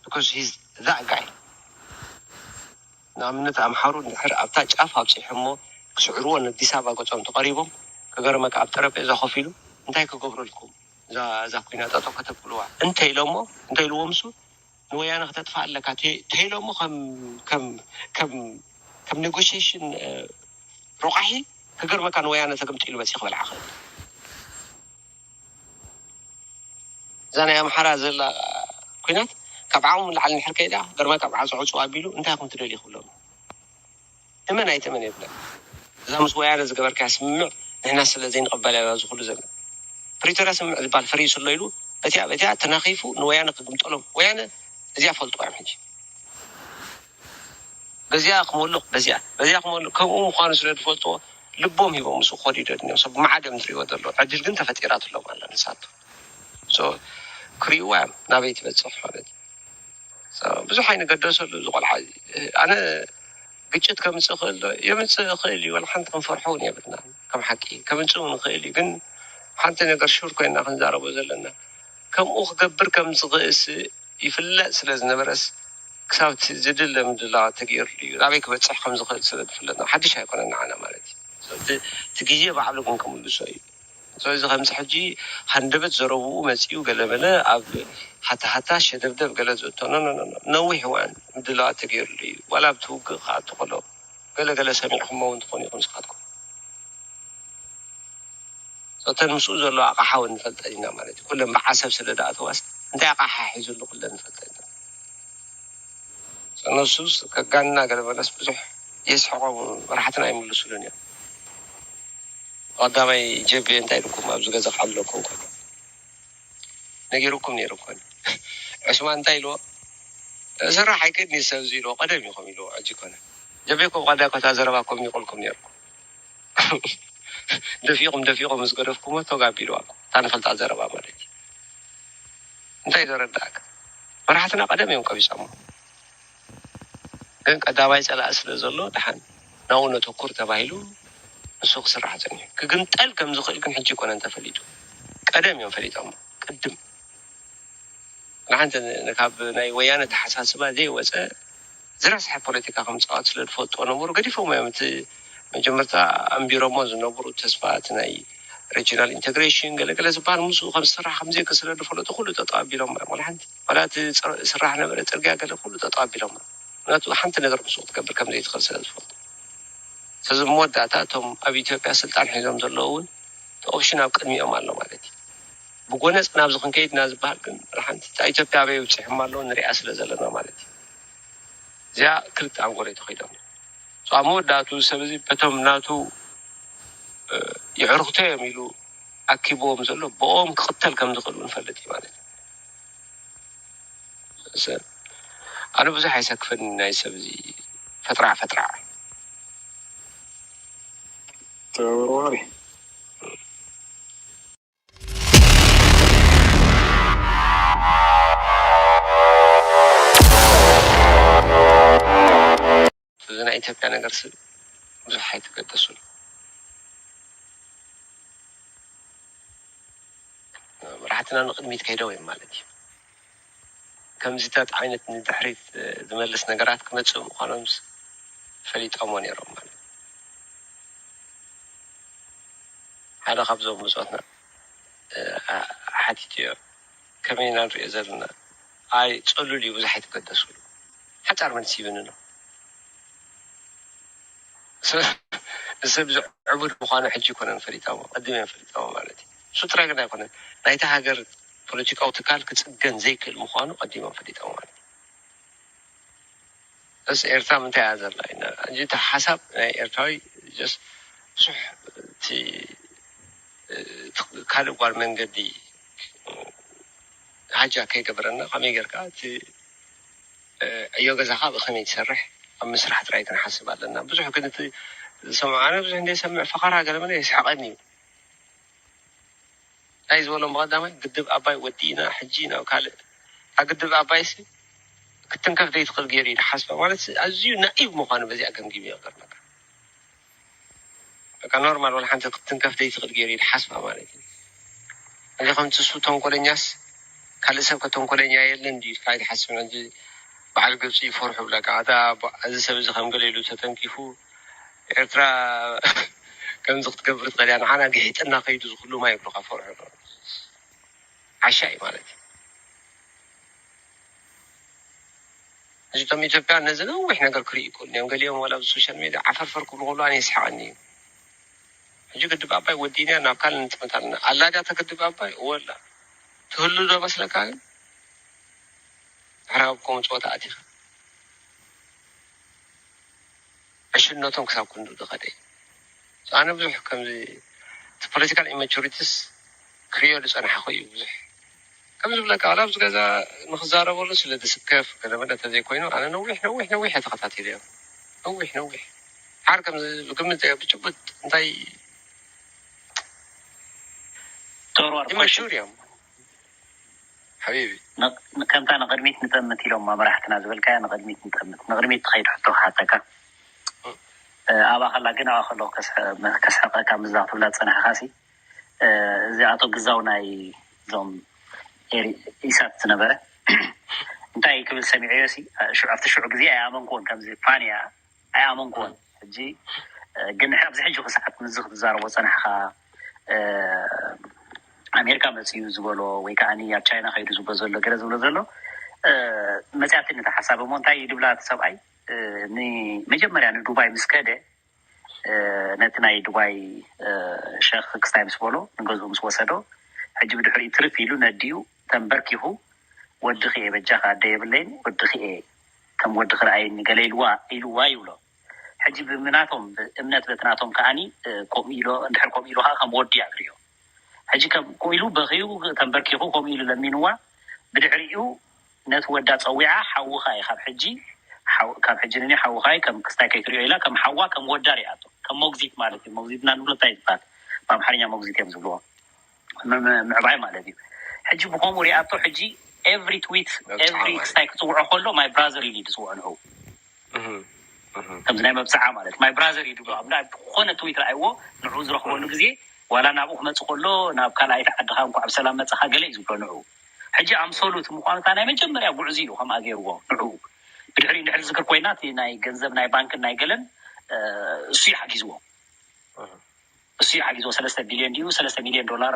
Because he's that guy። ንኣብነት ኣምሓሩ እንድሕር ኣብታ ጫፍ ኣብፂሖሞ ክስዕርዎ ንኣዲስ ኣበባ ገፆም ተቐሪቦም፣ ክገርመካ ኣብ ጠረጴዛ ኮፍ ኢሉ እንታይ ክገብረልኩም እዛ፣ እዛ ኩናት ጠጠው ከተብልዋ እንተ ኢሎሞ፣ እንተ ኢልዎም እሱ ንወያነ ክተጥፋ ኣለካ ተ-፣ ተኢሎሞ ከም፣ ከም፣ ከም፣ ከም ኔጎሽሽን፣ እ፣ ሮቃሒ ክገርመካ ንወያነ ተገምጢሉ መፂኡ ክበልዓ ክእል። እዛ ናይ ኣምሓራ ዘላ ኩናት ካብ ዓቕሙ ንላዕሊ እንድሕር ከይዳ ገርመካ ኣብ ዓፅዑ ኣቢሉ እንታይ ኢኹም ትደልዩ ክብሎም። እመን ኣይትእመን የብለን። እዛ ምስ ወያነ ዝገበርካያ ስምምዕ ንሕና ስለ ዘይንቕበላ ኢና እዚ ኩሉ ዘመን። ፕሪቶርያ ስምምዕ ዝበሃል ፈሪሱ ኣሎ ኢሉ በቲያ በቲያ ተናኺፉ ንወያነ ክግምጠሎም። ወያነ እዚኣ ፈልጥዋ እዮም ሕጂ። በዚኣ ክመልቕ፣ በዚኣ፣ በዚኣ ክመልቕ፣ ከምኡ ምዃኑ ስለ ዝፈልጥዎ ልቦም ሂቦም ምስኡ ክኸዱ ይደልዩ እዮም። ሰብ ብማዕዶ እዮም ዝርእይዎ ዘለዉ። ዕድል ግን ተፈጢራትሎም ኣላ ንሳቶም። So ክርእይዋ እዮም ናበይ ትበጽሕ ማለት እዩ። So ብዙሕ ኣይንገደሰሉ እዚ ቆልዓ እዚ። ኣነ ግጭት ከምጽእ ይኽእል ዶ? የምጽእ ይኽእል እዩ። ዋላ ሓንቲ ክንፈርሖ እውን የብልናን። ከም ሓቂ ከምጽእ እውን ይኽእል እዩ። ግን ሓንቲ ነገር ሹር ኮይንና ክንዛረቦ ዘለና፣ ከምኡ ክገብር ከም ዝኽእልስ ይፍለጥ ስለ ዝነበረስ፣ ክሳብ እቲ ዝድለ ምድላዋት ተገይሩሉ እዩ። ናበይ ክበጽሕ ከም ዝኽእል ስለ ዝፍለጥ ነው። ሓድሽ ኣይኮነን ንዓና ማለት እዩ። So እቲ፣ እቲ ግዜ ባዕሉ ግን ክምልሶ እዩ። ስለዚ ከምዚ ሕጂ ሃንደበት ዘረብኡ መጺኡ ገለ መለ ኣብ ሃታ ሃታ ሸደብደብ ገለ ዝእቶ፣ ኖ፣ ኖ፣ ኖ፣ ኖ። ነዊሕ እዋን ምድላዋት ተገይሩሉ እዩ። ዋላ ኣብቲ ውግእ ክኣቱ ከሎ ገለ ገለ ሰሚዕኩሞ እውን ትኾኑ ኢኹም ንስኻትኩም። So እተን ምስኡ ዘሎ ኣቕሓ እውን ንፈልጠን ኢና ማለት እዩ። ኩለን ብዓሰብ ስለ ዝኣተዋስ እንታይ ኣቕሓ ሒዙሉ ኩለን ንፈልጠን ኢና። So እነሱስ ከጋንና ገለ መለስ ብዙሕ የስሕቖም፣ መራሕትና ኣይምልሱሉን እዮም። ቀዳማይ ጀቤ እንታይ ኢልኩም ኣብዚ ገዛ ክዓብለኩም ከሎ ነጊሩኩም ነይሩ እኮ። ዕስማን እንታይ ኢልዎ? ስራሕ ኣይከድኒ ሰብ እዚ ኢልዎ፣ ቀደም ኢኹም ኢልዎ፣ ሕጂ ኮነ። ጀቤ እኮ ብቐዳኮታ ዘረባ እኮ ሚቑልኩም ነይርኩም። ደፊኹም ደፊኹም ምስ ገደፍኩሞ ቶግ ኣቢልዋ እኮ። እታ ንፈልጣ ዘረባ ማለት እዩ። እንታይ ዘረዳእካ? መራሕትና ቀደም እዮም ቀቢጾሞ። ግን ቀዳማይ ጸላኢ ስለ ዘሎ ደሓን ናብኡ ነተኩር ተባሂሉ ንሱ ክስራሕ ጸኒሑ። ክግንጠል ከም ዝኽእል ግን ሕጂ ኣይኮነን ተፈሊጡ። ቀደም እዮም ፈሊጦሞ። ቅድም ንሓንቲ ን-፣ ካብ ናይ ወያነ ኣተሓሳስባ ዘይወጸ ዝረስሐ ፖለቲካ ከም ዝጻወት ስለ ዝፈልጥዎ ነበሩ ገዲፎሞ እዮም። እቲ መጀመርታ ኣንቢሮሞ ዝነበሩ ተስፋ፣ እቲ ናይ ሬጂናል ኢንተግሬሽን ገለ ገለ ዝበሃል ምስኡ ከም ዝስራሕ ከም ዘይከ ስለ ዝፈለጡ ኩሉ ጠጠው ኣቢሎም እዮም። ዋላ ሓንቲ፣ ዋላ እቲ ጽር-፣ ስራሕ ነበረ ጽርግያ ገለ ኩሉ ጠጠው ኣቢሎም እዮም። ምክንያቱ ሓንቲ ነገር ምስኡ ክትገብር ከም ዘይትኽእል ስለ ዝፈልጡ። ስለዚ መወዳእታ እቶም ኣብ ኢትዮጵያ ስልጣን ሒዞም ዘለዉ እውን እቲ ኦፕሽን ኣብ ቅድሚኦም ኣሎ ማለት እዩ። ብጎነጽ ናብዚ ክንከይድ ኢና ዝበሃል ግን ሓንቲ እታ ኢትዮጵያ ኣበይ ኣብጺሖማ ኣለዉ ንሪኣ ስለ ዘለና ማለት እዩ። እዚኣ ክልተ ኣንጎሎ ተኸይዶም እዮም። So ኣብ መወዳእቱ ሰብ እዚ በቶም ናቱ፣ እ፣ የዕርኽቶ እዮም ኢሉ ኣኪብዎም ዘሎ ብኦም ክቕተል ከም ዝኽእል እውን ይፈልጥ እዩ ማለት እዩ። ስ-፣ ኣነ ብዙሕ ኣይሰክፍን ናይ ሰብ እዚ ፈጥራዕ ፈጥራዕ። ተወርዋሪ። እዚ ናይ ኢትዮጵያ ነገር ስ-፣ ብዙሕ ኣይትገደሱን። መራሕትና ንቕድሚት ከይደው እዮም ማለት እዩ። ከምዚታት ዓይነት ንድሕሪት ዝመልስ ነገራት ክመፅእ ምዃኖም ፈሊጦሞ ነይሮም ማለት እዩ። ሓደ ካብዞም ብፆትና ሓቲትዮ ከመይ ኢና ንሪኦ ዘለና? ኣይ ፅሉል እዩ፣ ብዙሕ ኣይትገደስሉ። ሓፃር መልሲ ይብኒ ነው። ሰብ ብዙሕ ዕቡድ ምዃኑ ሕጂ ይኮነን ፈሊጣሞ፣ ቀዲም እዮም ፈሊጣሞ ማለት እዩ። እሱ ጥራይ ግን ኣይኮነን፣ ናይቲ ሃገር ፖለቲካዊ ትካል ክፅገን ዘይክእል ምዃኑ ቀዲሞም ፈሊጣሞ ማለት እዩ። እስ ኤርትራ ምንታይ እያ ዘላ ኢና እንጂ፣ እቲ ሓሳብ ናይ ኤርትራዊ ጀስ ብዙሕ እቲ ካልእ ጓል መንገዲ ሃጃ ከይገበረና ከመይ ጌርካ እቲ ዕዮ ገዛኻ ብኸመይ ትሰርሕ ኣብ ምስራሕ ጥራይ ክንሓስብ ኣለና። ብዙሕ ግን እቲ ዝሰምዖ ኣነ ብዙሕ እንደ ሰምዕ ፈኸራ ገለ መለ የስሕቐኒ እዩ። ናይ ዝበሎም ብቐዳማይ ግድብ ኣባይ ወዲእና ሕጂ ናብ ካልእ ኣብ ግድብ ኣባይ ሲ ክትንከፍ ዘይትኽእል ገይሩ እዩ ሓስባ ማለት ኣዝዩ ናኢቭ ምዃኑ በዚኣ ገምጊም ይቕርበካ። በቃ ኖርማል ዋላ ሓንቲ ክትንከፍ ዘይትኽእል ገይሩ ሓስባ ማለት እዩ። እዚ ከምቲ እሱ ተንኮለኛስ ካልእ ሰብ ከተንኮለኛ የለን ድዩ ኢልካ ኣይትሓስብን። እንጂ በዓል ግብፂ ይፈርሑ ብለካ ኣታ እዚ ሰብ እዚ ከም ገለ ኢሉ ተተንኪፉ ኤርትራ ከምዚ ክትገብር ትኽእል እያ ንዓና ግሒጥና ከይዱ ዝኽሉ ማይ ይብሉካ ፈርሑ። ዓሻ እዩ ማለት እዩ። ሕጂ እቶም ኢትዮጵያ ነዚ ነዊሕ ነገር ክርኢ ይክእሉ እዮም። ገሊኦም ዋላ ኣብ ሶሻል ሚዲያ ዓፈርፈር ክብሉ ከሉ ኣነ ይስሓቀኒ እዩ። ሕጂ ግድብ ኣባይ ወዲና ናብ ካልእ ንጥምት ኣለና ኣላ ድያ ተግድብ ኣባይ ወላ ትህሉ ዶ መስለካ? ግን ድሕሪ ኣብ ከምኡ ፀወታ ኣቲኻ ዕሽነቶም ክሳብ ክንዱ ዝኸደ እዩ። ኣነ ብዙሕ ከምዚ እቲ ፖለቲካል ኢማቹሪቲስ ክሪኦ ዝፀናሕኩ እዩ ብዙሕ ከም ዝብለካ ዋላ ኣብዚ ገዛ ንክዛረበሉ ስለ ዝስከፍ ገለመለ ተዘይኮይኑ ኣነ ነዊሕ ነዊሕ ነዊሕ እየ ተኸታቲለዮ። ነዊሕ ነዊሕ ሓር ከም ብግምት ብጭቡጥ እንታይ ዶርዋር ኢማቹር እዮም። ሓቢቢ ከምታ ንቕድሚት ንጠምት ኢሎም መራሕትና ዝበልካያ ንቕድሚት ንጠምት ንቕድሚት ትኸይድ ሕቶ ክሓተካ። ኣብኣ ከላ ግን ኣብኣ ከለኹ ከስሕቀካ ምዛ ክትብላ ዝፀናሕካ ሲ እዚ ኣቶ ግዛው ናይ እዞም ኢሳት ዝነበረ እንታይ ክብል ሰሚዐዮ ሲ ኣብቲ ሽዑ ግዜ ኣይኣመንክዎን ከምዚ ፋንያ ኣይኣመንክዎን። ሕጂ ግን ኣብዚ ሕጂ ክሰዓት ምዚ ክትዛረቦ ፀናሕካ ኣሜሪካ መፅዩ ዝበሎ ወይ ከዓ ኣብ ቻይና ከይዱ ዝብሎ ዘሎ ገለ ዝብሎ ዘሎ መፅያትኒ እቲ ሓሳብ እሞ እንታይ ድብላ እቲ ሰብኣይ ንመጀመርያ ንዱባይ ምስ ከደ ነቲ ናይ ዱባይ ሸክ ክስታይ ምስ በሎ ንገዝኡ ምስ ወሰዶ ሕጂ ብድሕሪኡ ትርፍ ኢሉ ነዲኡ ተንበርኪኹ ወድኺ እየ በጃኻ ኣደ የብለይን ወድኺ እየ ከም ወዲ ክረኣየኒ ገለ ኢልዋ ኢልዋ ይብሎ። ሕጂ ብምናቶም እምነት በቲ ናቶም ከዓኒ ከምኡ ኢሎ እንድሕር ከምኡ ኢሉ ከዓ ከም ወዲ እያ ትሪኦ። ሕጂ ከምኡ ኢሉ በኺዩ ተንበርኪኹ ከምኡ ኢሉ ለሚንዋ ብድሕሪኡ ነቲ ወዳ ፀዊዓ ሓውኻ እዩ ካብ ሕጂ ካብ ሕጂ ንኒ ሓውኻ እዩ ከም ክስታይ ከይትሪኦ ኢላ ከም ሓዋ ከም ወዳ ሪኣቶ ከም ሞግዚት ማለት እዩ። ሞግዚትና ንብሎ እንታይ ዝበሃል ብኣምሓርኛ ሞግዚት እዮም ዝብልዎ ምዕባይ ማለት እዩ። ሕጂ ብከምኡ ሪኣቶ ሕጂ every tweet every ክስታይ ክፅውዖ ከሎ my brother ኢሉ እዩ ዝፅውዖ ንዑ ከምዚ ናይ መብፅዓ ማለት my brother እዩ ድብሎ ኣብ ዝኾነ tweet ረኣይዎ ንዑ ዝረኽበሉ ግዜ ዋላ ናብኡ ክመፅእ ከሎ ናብ ካልኣይቲ ዓድኻ እንኳዕ ብሰላም መፅኻ ገለ እዩ ዝብሎ ንዑ። ሕጂ ኣምሶሉት ምኳኑ እታ ናይ መጀመርያ ጉዕዙ ኢሉ ከምኣ ገይርዎ ንዑ ብድሕሪ እንድሕር ዝክር ኮይና እቲ ናይ ገንዘብ ናይ ባንክን ናይ ገለን እሱ እዩ ሓጊዝዎ። እሱ እዩ ሓጊዝዎ ሰለስተ ቢልዮን ድዩ ሰለስተ ሚልዮን ዶላር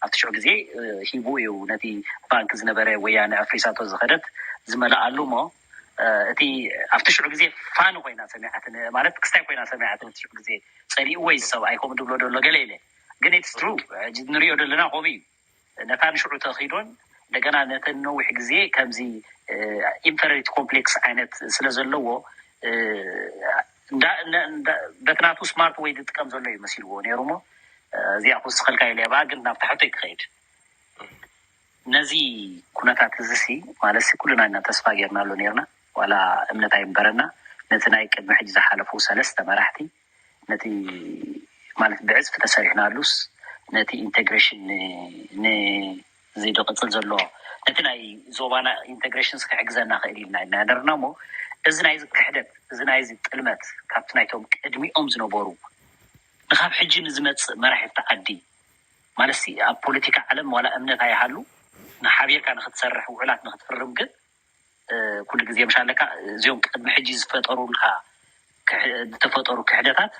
ኣብቲ ሽዑ ግዜ ሂቡ እዩ ነቲ ባንክ ዝነበረ ወያነ ኣፍሪሳቶ ዝኸደት ዝመልኣሉ እሞ እቲ ኣብቲ ሽዑ ግዜ ፋን ኮይና ሰሚዓት ማለት ክስታይ ኮይና ሰሚዓት እቲ ሽዑ ግዜ ፀሊእዎ እዩ ዝሰብኣይ ከምኡ ድብሎ ደሎ ገለ ኢለ ግን it's true ሕጂ ንሪኦ ዘለና ከምኡ እዩ። ነታ ንሽዑ ተኺዶን እንደገና ነተን ነዊሕ ግዜ ከምዚ ኢንፈሪቲ ኮምፕሌክስ ዓይነት ስለ ዘለዎ በቲ ናቱ ስማርት ወይ ዝጥቀም ዘሎ እዩ መሲልዎ ነይሩ እሞ እዚኣ ክውስኸልካ ኢለ እያ ግን ናብ ታሕቶ ይክኸይድ ነዚ ኩነታት እዚ ሲ ማለት ሲ ኩልና ኢና ተስፋ ጌርናሉ ነርና ዋላ እምነት ኣይንበረና ነቲ ናይ ቅድሚ ሕጂ ዝሓለፉ ሰለስተ መራሕቲ ነቲ ማለት ብዕፅፊ ተሰሪሕናሉስ ነቲ ኢንቴግሬሽን ንዚ ዝቕፅል ዘሎ ነቲ ናይ ዞባና ኢንቴግሬሽን ክሕግዘና ክእል ኢልና ኢና ነርና እሞ እዚ ናይዚ ክሕደት እዚ ናይዚ ጥልመት ካብቲ ናይቶም ቅድሚኦም ዝነበሩ ንካብ ሕጂ ንዝመፅእ መራሕቲ ዓዲ ማለት ኣብ ፖለቲካ ዓለም ዋላ እምነት ኣይሃሉ ንሓቢርካ ንክትሰርሕ ውዕላት ንክትፍርም ግን ኩሉ ግዜ ምሻለካ እዚኦም ቅድሚ ሕጂ ዝፈጠሩልካ ዝተፈጠሩ ክሕደታት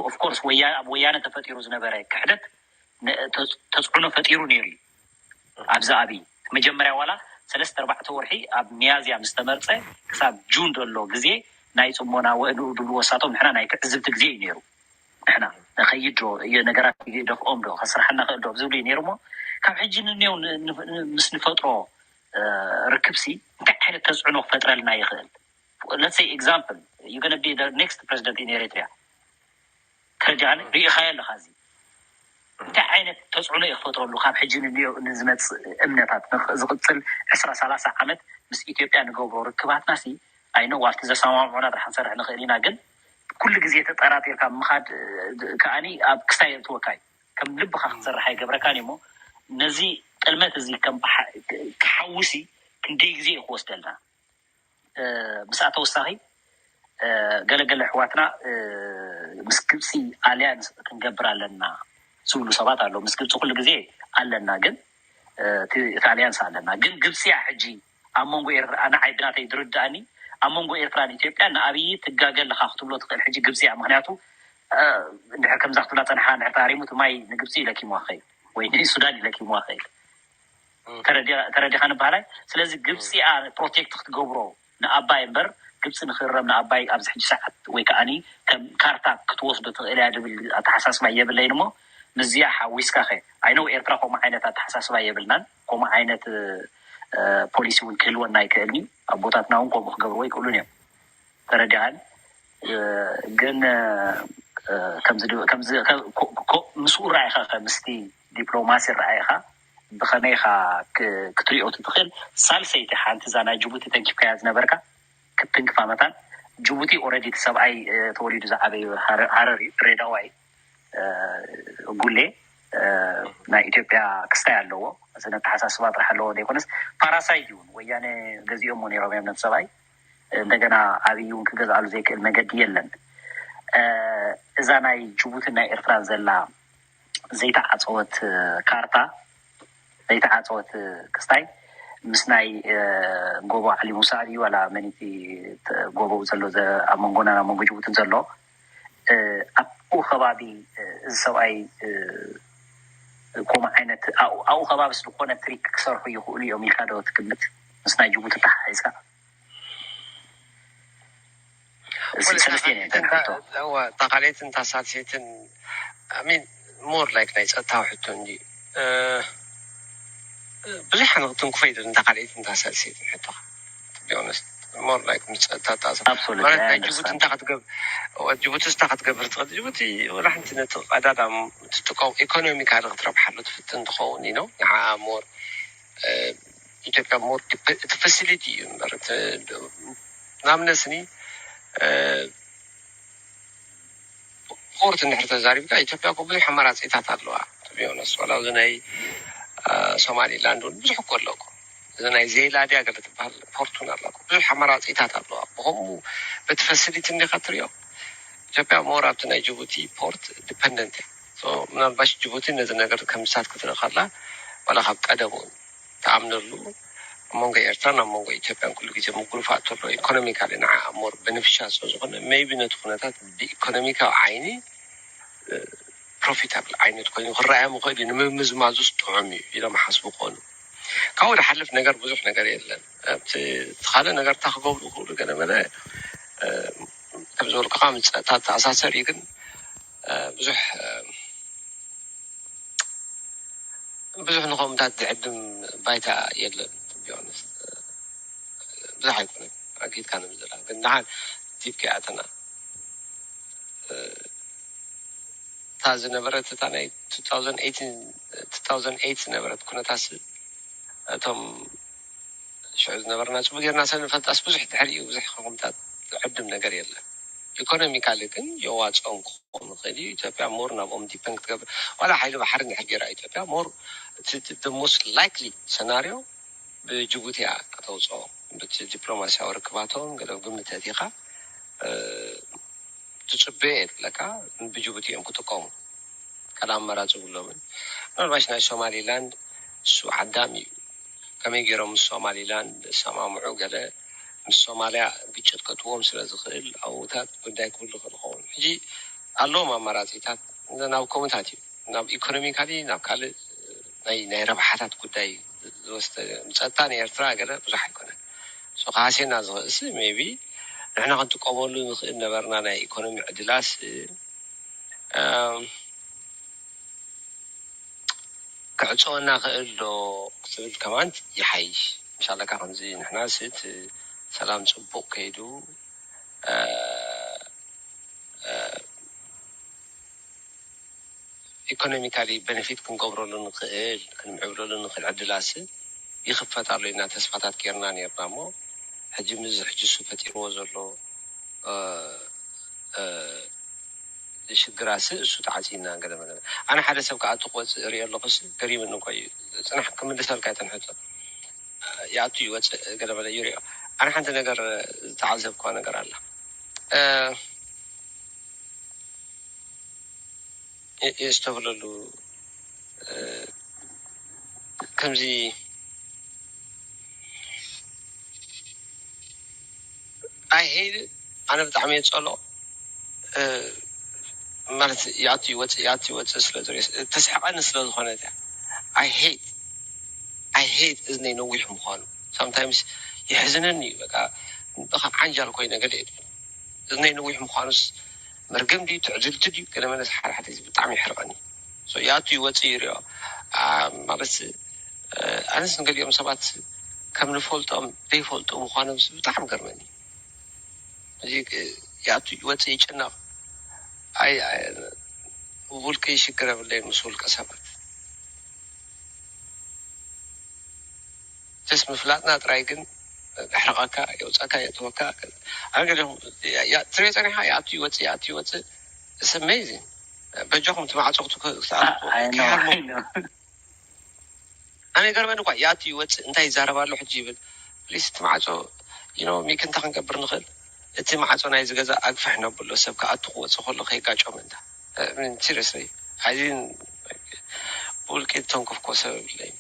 ኦፍኮርስ ወያ ኣብ ወያነ ተፈጢሩ ዝነበረ ክሕደት ተፅዕኖ ፈጢሩ ነይሩ እዩ። ኣብዚ ኣብይ መጀመርያ ዋላ ሰለስተ ኣርባዕተ ወርሒ ኣብ ሚያዝያ ምስ ተመርፀ ክሳብ ጁን ዘሎ ግዜ ናይ ፅሞና ወእንኡ ድብሉ ወሳቶም ንሕና ናይ ትዕዝብቲ ግዜ እዩ ነይሩ። ንሕና ንኸይድ ዶ ነገራት ደፍኦም ዶ ከስራሓና ክእል ዶ ዝብሉ እዩ ነይሩ። እሞ ካብ ሕጂ ንኔው ምስ ንፈጥሮ ርክብሲ እንታይ ዓይነት ተፅዕኖ ክፈጥረልና ይኽእል? Let's say example, you gonna be the next president in Eritrea. ተረጃኒ ርኢኻዮ ኣለኻ። እዚ እንታይ ዓይነት ተፅዕኖ እዩ ክፈጥረሉ? ካብ ሕጂ ንዝመፅእ እምነታት ዝቕፅል ዕስራ ሰላሳ ዓመት ምስ ኢትዮጵያ ንገብሮ ርክባትና ሲ ኣይነ ዋልቲ ዘሰማምዑና ጥራሕ ክንሰርሕ ንኽእል ኢና። ግን ኩሉ ግዜ ተጠራጢርካ ምኻድ ከኣኒ ኣብ ክስታይ የእትወካ እዩ። ከም ልብኻ ክትሰርሕ ኣይገብረካን እሞ ነዚ ጥልመት እዚ ከም ክሓውሲ ክንደይ ግዜ እዩ ክወስደልና? ምስኣ ተወሳኺ ገለገለ ኣሕዋትና ምስ ግብፂ ኣልያንስ ክንገብር ኣለና ዝብሉ ሰባት ኣለዉ። ምስ ግብፂ ኩሉ ግዜ ኣለና፣ ግን እቲ ኣልያንስ ኣለና። ግን ግብፂ እያ ሕጂ ኣብ መንጎ ኤርትራ፣ ንዓይ ብናተይ ዝርድኣኒ ኣብ መንጎ ኤርትራን ኢትዮጵያ ንኣብይ ትጋገ ኣለኻ ክትብሎ ትኽእል ሕጂ ግብፂ እያ። ምክንያቱ እንድሕር ከምዛ ክትብላ ፀንሓ እንድሕር ተሃሪሙ እቲ ማይ ንግብፂ ኢለኪምዋ ኸይል ወይ ንሱዳን ኢለኪምዋ ኸይል ተረዲኻ ንበሃላይ። ስለዚ ግብፂ እያ ፕሮቴክት ክትገብሮ ንኣባይ እምበር ግብፂ ንክረም ንኣባይ ኣብዚ ሕጂ ሰዓት ወይ ከዓኒ ከም ካርታ ክትወስዶ ትኽእል እያ ዝብል ኣተሓሳስባ የብለይን። እሞ ምስዚኣ ሓዊስካ ኸ ኣይነው ኤርትራ ከምኡ ዓይነት ኣተሓሳስባ የብልናን። ከምኡ ዓይነት ፖሊሲ እውን ክህልወና ኣይክእልን እዩ። ኣቦታትና እውን ከምኡ ክገብርዎ ይክእሉን እዮም። ተረዲኻን? ግን ከምዚ ምስኡ ረኣይኻ ምስቲ ዲፕሎማሲ ረኣይኻ ብኸመይኻ ክትሪኦ ትኽእል? ሳልሰይቲ ሓንቲ እዛ ናይ ጅቡቲ ተንኪፍካያ ዝነበርካ ክትትንክፋ መታን ጅቡቲ ኦረዲ እቲ ሰብኣይ ተወሊዱ ዝዓበዩ ሃረር እዩ፣ ድሬዳዋ እዩ፣ ጉሌ ናይ ኢትዮጵያ ክስታይ ኣለዎ። እዚ ነተሓሳስባ ጥራሕ ኣለዎ ዘይኮነስ ፓራሳይት እዩ። ወያነ ገዚኦሞ ነይሮም እዮም ነቲ ሰብኣይ። እንደገና ኣብይ እውን ክገዝኣሉ ዘይክእል መገዲ የለን። እዛ ናይ ጅቡትን ናይ ኤርትራን ዘላ ዘይተዓፀወት ካርታ ዘይተዓፀወት ክስታይ ምስ ናይ ጎቦ ዓሊ ሙሳ ድዩ ዋላ መኒቲ ጎቦ ዘሎ ኣብ መንጎና ኣብ መንጎ ጅቡትን ዘሎ ኣብኡ ከባቢ እዚ ሰብኣይ ከምኡ ዓይነት ኣብኡ ከባቢ ዝኾነ ትሪክ ክሰርሑ ይኽእሉ እዮም ኢልካ ዶ ትግምት? ምስ ናይ ጅቡቲ ተሓሒዝካ እታ ካልኣይትን እታ ሳልሰይትን ሚን ሞር ላይክ ናይ ፀጥታዊ ሕቶ እንዲ ብዙሕ ንክትንክፎ ይደል እንታ ካልኣይትን እታ ሳልሰይትን ሕቶኻ ቢሆነስት ሞር ላይክ ምስ ፀጥታ ተኣሳ ማለት ናይ ጅቡቲ እንታ ክትገብ ጅቡቲ ስታ ክትገብር ትኽእል ጅቡቲ ወላ ሓንቲ ነቲ ቀዳዳም ትጥቀም ኢኮኖሚካሊ ክትረብሓሉ ትፍትን ትኸውን ኢኖ ንዓ ሞር ኢትዮጵያ ሞር እቲ ፋሲሊቲ እዩ እምበር ናብነስኒ ፖርት እንድሕር ተዛሪብካ ኢትዮጵያ እኮ ብዙሕ ኣማራፂታት ኣለዋ። ቢሆነስ ዋላ እዚ ናይ ሶማሊላንድ እውን ብዙሕ እኮ ኣለኩ እዚ ናይ ዘይላድያ ገለ ትበሃል ፖርት እውን ኣለኩ ብዙሕ ኣማራፂታት ኣለዋ። ብከምኡ በቲ ፋሲሊቲ እንዲካ ትሪኦ ኢትዮጵያ ሞር ኣብቲ ናይ ጅቡቲ ፖርት ዲፐንደንት እያ። ምናልባሽ ጅቡቲ ነዚ ነገር ከምሳት ክትርኢ ከላ ዋላ ካብ ቀደሙ እውን ተኣምነሉ ኣብ መንጎ ኤርትራን ኣብ መንጎ ኢትዮጵያን ኩሉ ግዜ ምጉርፋእ ተሎ ኢኮኖሚካሊ ንዓ ሞር በነፊሻል ስለ ዝኾነ ሜይቢ ነቲ ኩነታት ብኢኮኖሚካዊ ዓይኒ ፕሮፊታብል ዓይነት ኮይኑ ክረኣዮም ይኽእል እዩ ንምምዝማዙስ ጥዑም እዩ ኢሎም ሓስቡ ኮኑ ካብኡ ዝሓልፍ ነገር ብዙሕ ነገር የለን። እቲ ካልእ ነገር እታ ክገብሩ ይኽእሉ ገለ መለ ከም ዝበልኩኻ ምስ ፀጥታ ተኣሳሰር እዩ ግን ብዙሕ ብዙሕ ንኸምታት ዝዕድም ባይታ የለን። ቢሆነስ ብዙሕ ኣይኮነን ኣኪድካ ንምዝላ ግን ደሓን ዲብኪ ኣተና እታ ዝነበረት እታ ናይ two thousand eight ዝነበረት ኩነታት እቶም ሽዑ ዝነበርና ፅቡ ጌርና ሰብ ንፈልጣስ ብዙሕ ድሕሪኡ ብዙሕ ከምታት ዝዕድም ነገር የለን። ኢኮኖሚካሊ ግን የዋፅኦም ክኾኑ ይኽእል እዩ። ኢትዮጵያ ሞር ናብኦም ዲፐንድ ክትገብር ዋላ ሓይሊ ባሕሪ እንድሕር ገይራ ኢትዮጵያ ሞር እቲ the most likely scenario ብጅቡቲ እያ ከተውፅኦ በቲ ዲፕሎማሲያዊ ርክባቶም ገለ ግምት ኣእቲኻ ትፅበዮ የድለካ ብጅቡቲ እዮም ክጥቀሙ ካልእ ኣማራፂ የብሎምን። ምናልባሽ ናይ ሶማሊላንድ እሱ ዓዳሚ እዩ ከመይ ገይሮም ምስ ሶማሊላንድ ዝሰማምዑ ገለ ምስ ሶማልያ ግጭት ከጥዎም ስለ ዝኽእል ኣብኡታት ጉዳይ ክህሉ ክእል ኸውን። ሕጂ ኣለዎም ኣማራፂታት ናብ ከምኡታት እዩ ናብ ኢኮኖሚካሊ ናብ ካልእ ናይ ናይ ረብሓታት ጉዳይ ዝወስደ ምፀጥታ ንኤርትራ ገለ ብዙሕ ኣይኮነን። ሶ ከሃሴና ዝኽእልሲ ሜቢ ንሕና ክንጥቀመሉ ንኽእል ነበርና ናይ ኢኮኖሚ ዕድላስ ክዕፀወና ክእል ዶ ክትብል ከማን ይሓይሽ። ምሻለካ ከምዚ ንሕና ስት ሰላም ፅቡቅ ከይዱ ኢኮኖሚካሊ በነፊት ክንገብረሉ ንኽእል ክንምዕብለሉ ንኽእል ዕድላስ ይኽፈት ኣሎ ኢና ተስፋታት ጌርና ኔርና እሞ ሕጂ ምዚ ሕጂ እሱ ፈጢርዎ ዘሎ ሽግራሲ እሱ ተዓፂና ገለ መለ ኣነ ሓደ ሰብ ክኣቱ ክወፅእ እሪኦ ኣለኹስ ገሪምኒ እኮ እዩ። ፅናሕ ክምልሰልካ ኣይተንሕቶ ይኣቱ ይወፅእ ገለ መለ ይሪኦ። ኣነ ሓንቲ ነገር ዝተዓዘብኳ ነገር ኣላ። የስተብለሉ ከምዚ ኣይሄድ ኣነ ብጣዕሚ የፀሎ ማለት ያቱ ይወፅእ ያቱ ይወፅእ ስለ ዝሪኦ ተስሕቀኒ ስለ ዝኾነት እያ። ኣይሄድ ኣይሄድ እዝነይ ነዊሕ ምዃኑ ሳምታይምስ ይሕዝነኒ እዩ። በቃ በኻ ዓንጃል ኮይነ ገለ እየ እዝነይ ነዊሕ ምዃኑስ መርገም ድዩ ትዕድልቲ ድዩ ገለ መለስ ሓደ ሓደ እዚ ብጣዕሚ ይሕርቐኒ። ያቱ ይወፅእ ይሪኦ ማለት ኣነስ ንገሊኦም ሰባት ከም ንፈልጦም ዘይፈልጡ ምዃኖም ብጣዕሚ ገርመኒ። እዚ ያቱ ይወፅእ ይጭነቕ። ኣይ ውልቂ ሽግር የብለይ ምስ ውልቀ ሰባት ስ ምፍላጥና ጥራይ ግን ኣሕርቐካ የውፀካ የእትወካ። ኣነ ገለ ትሪኦ ፀኒሓ ይኣቱ ይወፅእ ይኣቱ ይወፅእ። It's amazing። በጃኹም እቲ ማዕፆ ክትሃርሙ ኣነ ገርመን እኳ ያቱ ይወፅእ እንታይ ይዛረብ ኣሎ ሕጂ ይብል ፕሊስ እቲ ማዕፆ you know ሚኪ እንታይ ክንገብር ንኽእል እቲ ማዕፆ ናይ ዝገዛ ኣግፍሕ ነብሎ ሰብ ክኣቱ ክወፅእ ከሎ ከይጋጮም እንዳ seriously ኣይዚን ውልቂ ተንኩፍኮ ሰብ የብለይ።